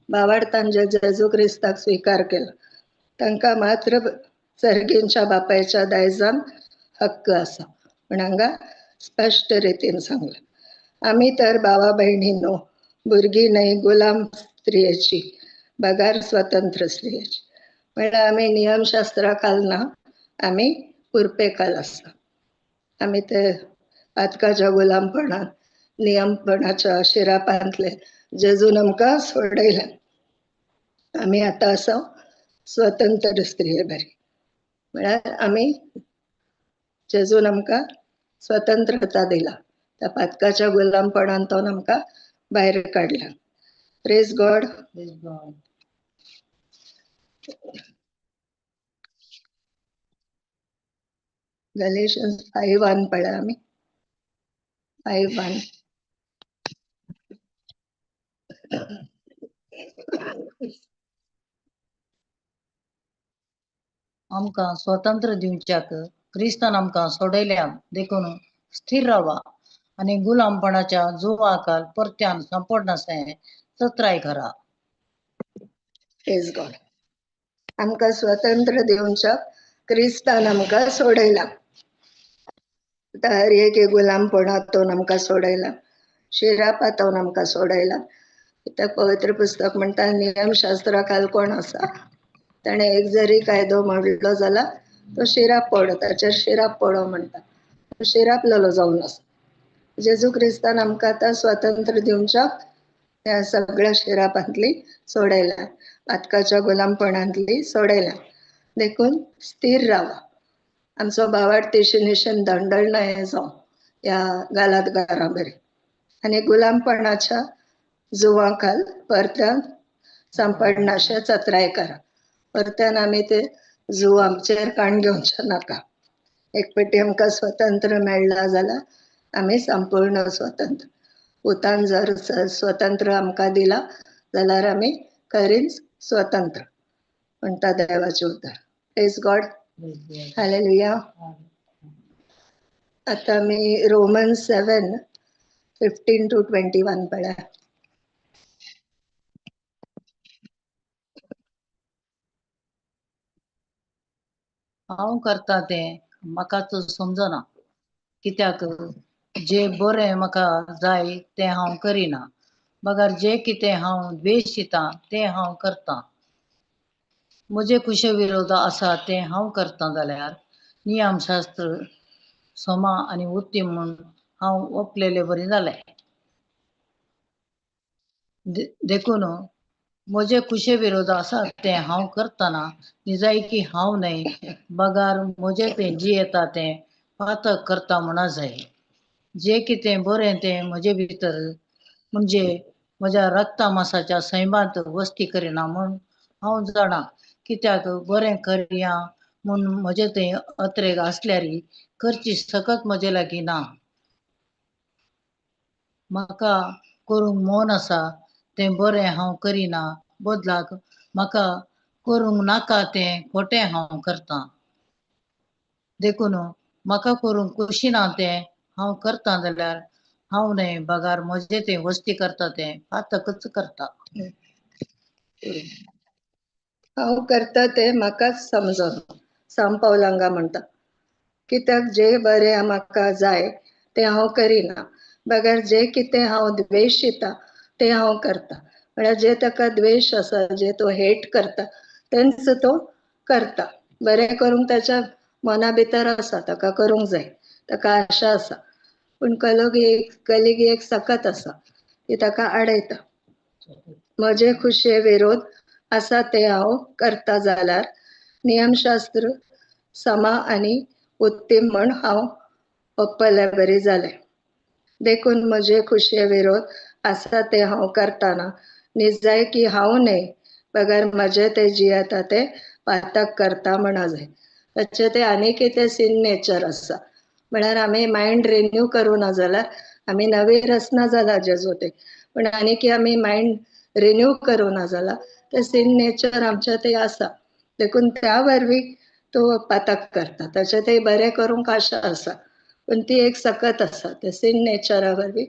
भावार्थान जे जेजू क्रिस्ताक स्विकार केलो तांकां मात्र सर्गींच्या बापायच्या दायजान हक्क आसा म्हण हांगा स्पश्ट रितीन सांगलां. आमी तर भावा भयणीनो भुरगीं न्हय गुलाम स्त्रियेची बगार स्वतंत्र स्त्रियेची. म्हळ्यार आमी नियमशास्त्रा खाल ना, आमी कुरपे खाल आसा. आमी ते पातकाच्या गुलामपणान नियमपणाच्या शिरापांतले जेजून आमकां सोडयलें. आमी आतां आसा स्वतंत्र स्त्रिये बरी. म्हळ्यार आमी जेजून आमकां स्वतंत्रता दिला, त्या पातकाच्या गुलामपणान तो आमकां भायर काडला. Praise God. Praise God. गलेशन्स 5:1 पळया आमी. 5:1. आमकां स्वतंत्र दिवच्याक क्रिस्तान आमकां सोडयल्या, देखून स्थिर रावा आनी गुलामपणाच्या जुवाखाल परत्यान सांपडनासलें चत्राय करा. प्रेज गॉड. आमकां स्वतंत्र दिवच्याक क्रिस्तान आमकां सोडयला. हर एक गुलामपणातून आमकां सोडयला, शिरापातून आमकां सोडयला. कित्याक पवित्र पुस्तक म्हणटा नियमशास्त्रा खाल कोण आसा ताणें एक जरी कायदो मोडलो जाल्यार तो शिराप पडो, ताचेर शिराप पडो म्हणटा, तो शिरापलेलो जावन आसा. जेजू क्रिस्तान आमकां आतां स्वतंत्र दिवच्याक त्या सगळ्या शिरापांतली सोडयला, पातकाच्या गुलामपणांतली सोडयला. देखून स्थिर रावा. आमचो भावार्थ निशन दंडळ न्हय जावं ह्या गालात घरा बरी आनी गुलामपणाच्या जुवाखाल परत्यान सांपडनाशे चत्राय करा. परत्यान आमी ते जू आमचेर काण घेवचे नाका. एक पेटी आमकां स्वतंत्र मेळ्ळा जाल्यार आमी संपूर्ण स्वतंत्र. पुतान जर स्वतंत्र आमकां दिला जाल्यार आमी खरीच स्वतंत्र म्हणटा देवाचें उतर. Praise God. Hallelujah. आतां आमी रोमन 7:15 to 21 पळया. हांव करता तें म्हाकाच समजना, कित्याक जे बरें म्हाका जाय तें हांव करिना, बगर जे कितें हांव द्वेशितां तें हांव करतां. म्हजे कुशे विरोध आसा तें हांव करतां जाल्यार नियमशास्त्र समा आनी उत्तीम म्हूण हांव ओपलेले बरी जालें. देखून म्हजे कुशे विरोध आसा तें हांव करतना निजायकी हांव न्हय, बगार म्हजे तें जियेता तें पातक करता म्हणा जाय. जे कितें बरें तें म्हजे भितर म्हणजे म्हज्या रक्ता मासाच्या सैमांत वस्ती करिना म्हूण हांव जाणा, कित्याक बरें करया म्हूण म्हजें थंय अत्रेग आसल्यार करची सकत म्हजे लागीं ना. म्हाका करूंक मन आसा तें बरें हांव करिना, बदलाक म्हाका करूंक नाका तें खोटें हांव करतां. देखून म्हाका करूंक खोशी ना तें हांव करतां जाल्यार हांव न्हय, बगार म्हजें तें वस्ती करता तें पातकच करता. हांव करता तें म्हाकाच समजना, सांव पावल हांगा म्हणटा. कित्याक जे बरें म्हाका जाय तें हांव करिना, बगर जे कितें हांव द्वेशिता तें हांव करता. म्हळ्यार जे ताका द्वेश आसा, जे तो हेट करता तेंच तो करता. बरें करूंक ताच्या मना भितर आसा, ताका करूंक जाय, ताका आशा आसा, पूण कलिगी एक सकत आसा ती ताका आडयता. म्हजे खुशये विरोध आसा ते हांव करता जाल्यार नियमशास्त्र समा आनी उत्तीम म्हण हांव ओप्पल्या बरी जालें. देखून म्हजे खुशये विरोध आसा ते हांव करतना निजाय की हांव न्हय, बगर म्हजे ते जियेता ते पातक करता म्हणा जाय. ताचें ते आनी कितें सिन नेचर आसा. म्हळ्यार आमी मायंड रिन्यू करूं ना जाल्यार आमी नवी रचना जाला जेजू ते, पूण आनी की आमी मायंड रिन्यू करूं ना जाल्यार ते सिन नेचर आमच्या ते आसा. देखून त्या वरवीं तो पातक करता. ताचें ते बरें करूंक आशा आसा, पूण ती एक सकत आसा. ते सिन नेचरा वरवीं,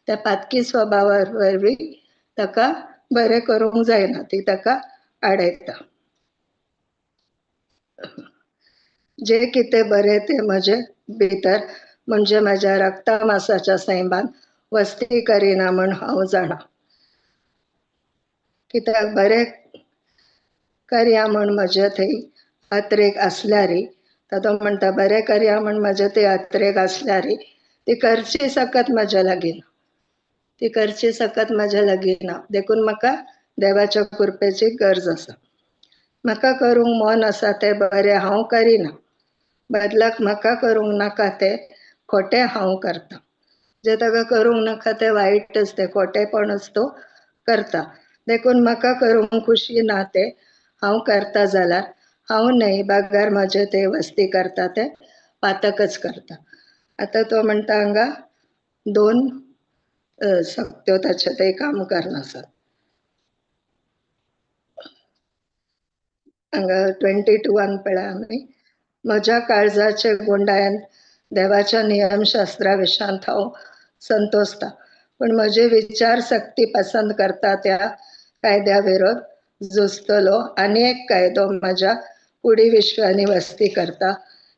त्या पातकी स्वभावा वरवीं ताका बरें करूंक जायना, ती ताका आडयता. जे कितें बरें तें म्हजे भितर म्हणजे म्हज्या रक्ता मासाच्या सैमान वस्ती करिना म्हण हांव जाणा. कित्याक बरें करया म्हण म्हजे थंय अत्रेक आसल्यारी, तो म्हणटा बरें करया म्हण म्हजे थंय अत्रेक आसल्यारी ती करची सकत म्हज्या लागीं ना, ती करची सकत म्हज्या लागीं ना. देखून म्हाका देवाच्या कृपेची गरज आसा. म्हाका करूंक मन आसा तें बरें हांव करिना, बदलाक म्हाका करूंक नाका तें खोटें हांव करता. जे ताका करूंक नाका तें वायटच, तें खोटेपणच तो करता. देखून म्हाका करूंक खुशी ना तें हांव करता जाल्यार हांव न्हय, बगर म्हजें ते वस्ती करता तें पातकच करता. आतां तो म्हणटा हांगा दोन सक्त्यो ताचे ते काम करनासत. हांगा 22 पळय आमी, म्हज्या काळजाचे गुंडायन देवाच्या नियमशास्त्रा विशांत हांव संतोषता, पण म्हजे विचार सक्ती पसंत करता त्या कायद्या विरोध झुजतलो आनी एक कायदो म्हज्या कुडी विश्वानी वस्ती करता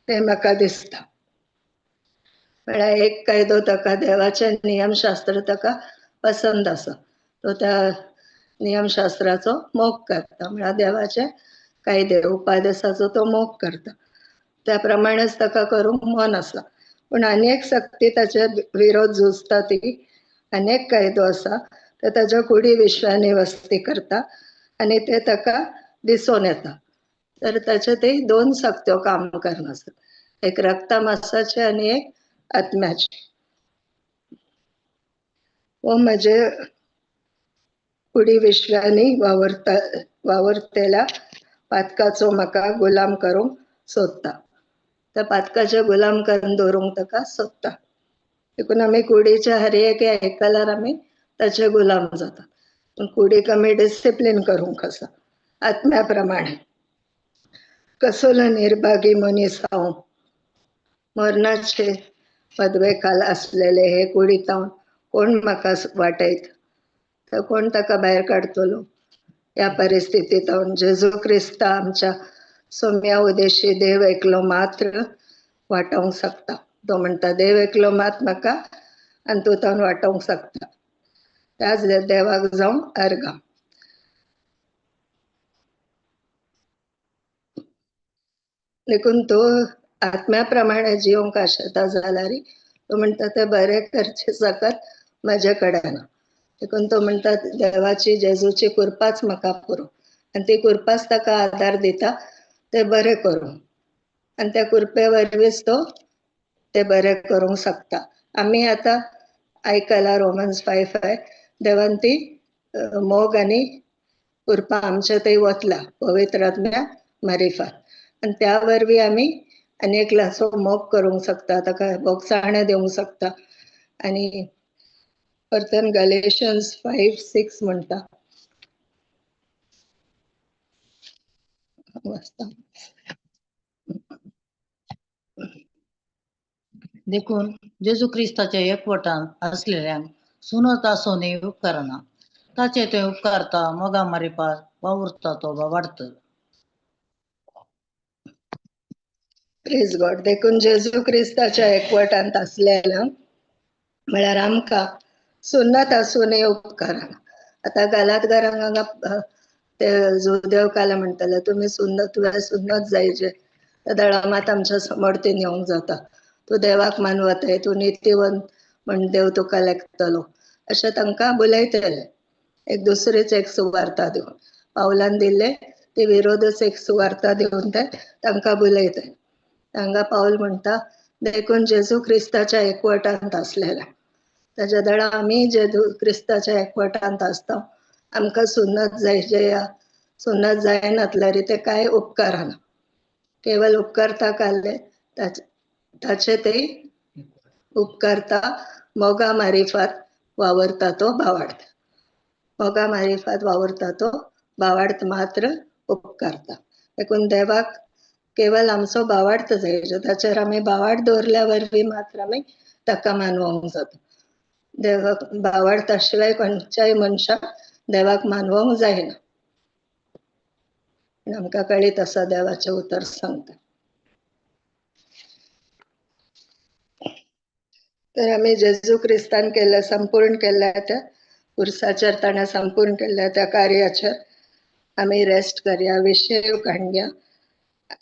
ते म्हाका दिसता. म्हळ्यार एक कायदो ताका देवाचे नियमशास्त्र ताका पसंत आसा, तो त्या नियमशास्त्राचो मोग करता, म्हळ्यार देवाचे कायदे उपादेसाचो तो मोग करता, त्या प्रमाणेच ताका करूंक मन आसा. पूण आनी एक सक्ती ताचे विरोध झुजता, ती आनी एक कायदो आसा ते ताच्या कुडी विश्वानी वस्ती करता आनी ते ताका दिसून येता. तर ताचे ते दोन सक्त्यो काम करनासत, एक रक्ता मासाचे आनी एक आत्म्याचे. वो म्हजे कुडी विश्वानी वावरतेल्या पातकाचो म्हाका गुलाम करूंक सोदता, त्या पातकाचे गुलाम करून दवरूंक ताका सोदता. देखून आमी कुडीच्या हर एक आयकल्यार आमी ताचे गुलाम जाता. पूण कुडीक आमी डिसिप्लीन करूंक आसा आत्म्या प्रमाणे. कसलो निर्भागी मनीस हांव, मरणाचे पदवे खाल आसलेले हे कुडींत हांव कोण म्हाका वाटयत, तर कोण ताका भायर काडटलो ह्या परिस्थितींत हांव? जेजू क्रिस्ता आमच्या सोम्या उदेशी देव एकलो मात्र वाटोवंक शकता. तो म्हणटा देव एकलो मात म्हाका आनी तूं तावन वाटोवंक शकता, त्याच देवाक जावं अर्गां. देखून तो आत्म्या प्रमाणे जिवंक आशेता जाल्यार तो म्हणटा ते बरें करचे सकत म्हजे कडेन ना. देखून तो म्हणटा देवाची जेजूची कृपाच म्हाका पुरो, आनी ती कृपाच ताका आदार दिता ते बरें करूंक, आनी त्या कृपे वरवींच तो ते बरें करूंक शकता. आमी आतां आयकला रोमन्स 5:5, देवान ती मोग आनी कृपा आमच्या थंय वतला पवित्र आत्म्या मारिफात, आनी त्या वरवीं आमी आनी एकल्याचो मोग करूंक शकता, ताका भोगसाणें दिवंक शकता. आनी परतून गलेशन्स 5:6 म्हणटा, वाचता. देखून जेजू क्रिस्ताच्या एकवटान आसलेल्यांक सुनत आसोनय उपकारना, ताचे ते उपकारता मोगा मारिपात वावुरता तो वाडत. प्रेज गॉड. देखून जेजू क्रिस्ताच्या एकवटांत आसलेल्यांक म्हळ्यार आमकां सुन्नत आसूनय उपकारना. आतां गालातगारांक हांगा ते जुदेव काला म्हणटाले तुमी सुन्नत, तुवें सुन्नत जायचे, त्या दळा मात आमच्या समोर ती नेवंक जाता, तूं देवाक मानवताय, तूं नितीवंत म्हण देव तुका लेखतलो, अशें तांकां बुलयतले. एक दुसरीच एक सुवार्ता दिवन पावलान दिल्ले ते विरोधच एक सुवार्ता दिवन ते तांकां बुलयतले. हांगा पावल म्हणटा देखून जेजू क्रिस्ताच्या एकवटांत आसलेल्या ताच्या दळा आमी जेजू क्रिस्ताच्या एकवटांत आसता, आमकां सुन्नत जायचे या सुन्नत जायनातल्यार ते कांय उपकारना, केवल उपकारता काडले ताचे ते उपकारता मोगा मारिफात वावरता तो भावार्थ, मोगा मारिफात वावरता तो भावार्थ मात्र उपकारता. देखून देवाक केवल आमचो भावार्थ जायचो, ताचेर आमी भावार्थ दवरल्या वरवीं मात्र आमी ताका मानवोंक जाता. देवाक भावार्था शिवाय खंयच्याय मनशाक देवाक मानवोंक जायना. आमकां कळीत आसा देवाचें उतर सांगता. तर आमी जेजू क्रिस्तान केल्ल्या संपूर्ण केल्ल्या त्या पुरसाचेर, ताणें संपूर्ण केल्ल्या त्या कार्याचेर आमी रेस्ट करया, विशेव काडया.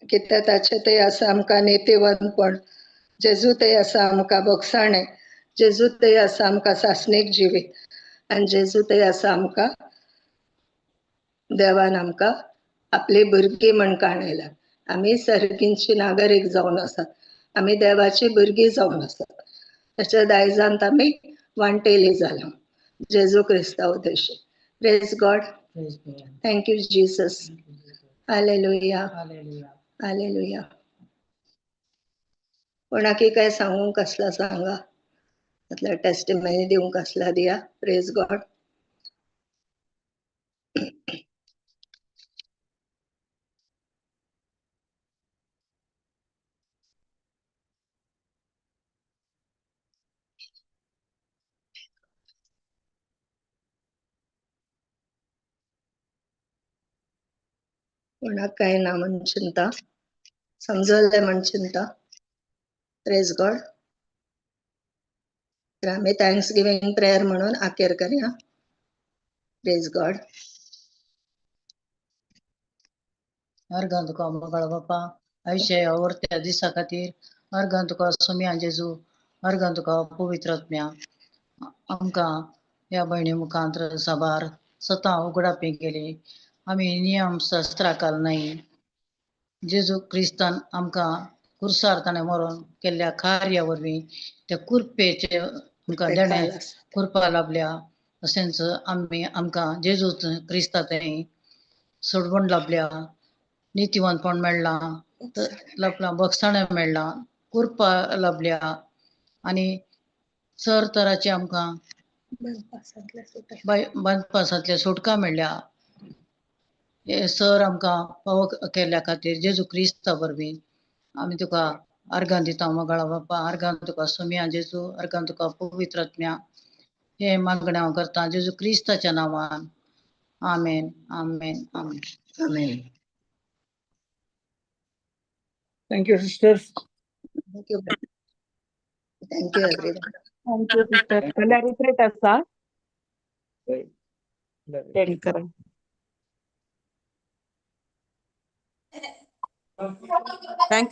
कित्याक ताचें तें आसा आमकां नितीवंतपण, जेजू तें आसा आमकां भोगसाणें, जेजू तें आसा आमकां सासणीक जिवीत, आनी जेजू तें आसा आमकां देवान आमकां आपली भुरगीं म्हण काणयल्या. आमी सर्गींची नागरीक जावन आसात, आमी देवाची भुरगीं जावन आसात, ताच्या दायजांत आमी वांटेली जाल्या जेजू क्रिस्ता उद्देशी. Praise God. Thank you Jesus. Hallelujah. Hallelujah. कोणाकय काय सांगूंक आसल्यार सांगा, नातल्यार टेस्टिमनी दिवंक आसल्यार दिया. प्रेज गॉड. कोणाक काय ना म्हण चिंता, समजलें म्हण चिंता. प्रेज गॉड. तर आमी thanks giving prayer म्हणून आखेर करया. प्रेज गॉड. अर्गां तुका मोगाळ बापा, आयुश्य आवडत्या दिसा खातीर अर्गां तुका सोम्या जेजू, अर्गां तुका पवित्र आत्म्या. आमकां ह्या भयणी मुखांत साबार सतां उगडापी केली. आमी नियम शास्त्रा न्हय, जेजू क्रिस्तान आमकां कुर्सार ताणें मरोन केल्ल्या कार्या वरवीं त्या कुरपेचे आमकां देणें कुरपा लाभल्या. तशेंच आमी आमकां जेजू क्रिस्ता थंय सोडवण लाभल्या, नितीवंतपण मेळ्ळां, लाभलां, बगसाणें मेळ्ळां, कुरपा लाभल्या आनी सर तराचे आमकां बांदपासांतले सुटका मेळ्ळ्या. हे सर आमकां पावो केल्ल्या खातीर जेजू क्रिस्ता वरवीं आमी तुका अर्गां दिता मोगाळा बापा. अर्गां तुका सोम्या जेजू, अर्गां तुका पवित्र आत्म्या. हे मागणें हांव करता जेजू क्रिस्ताच्या नांवान. आमेन, आमेन, आमेन. आमेन. Thank you, sisters. Thank you. Thank you everyone. Thank you sister. जाल्यार रिट्रीट आसा, अटेंड करा. Thank you.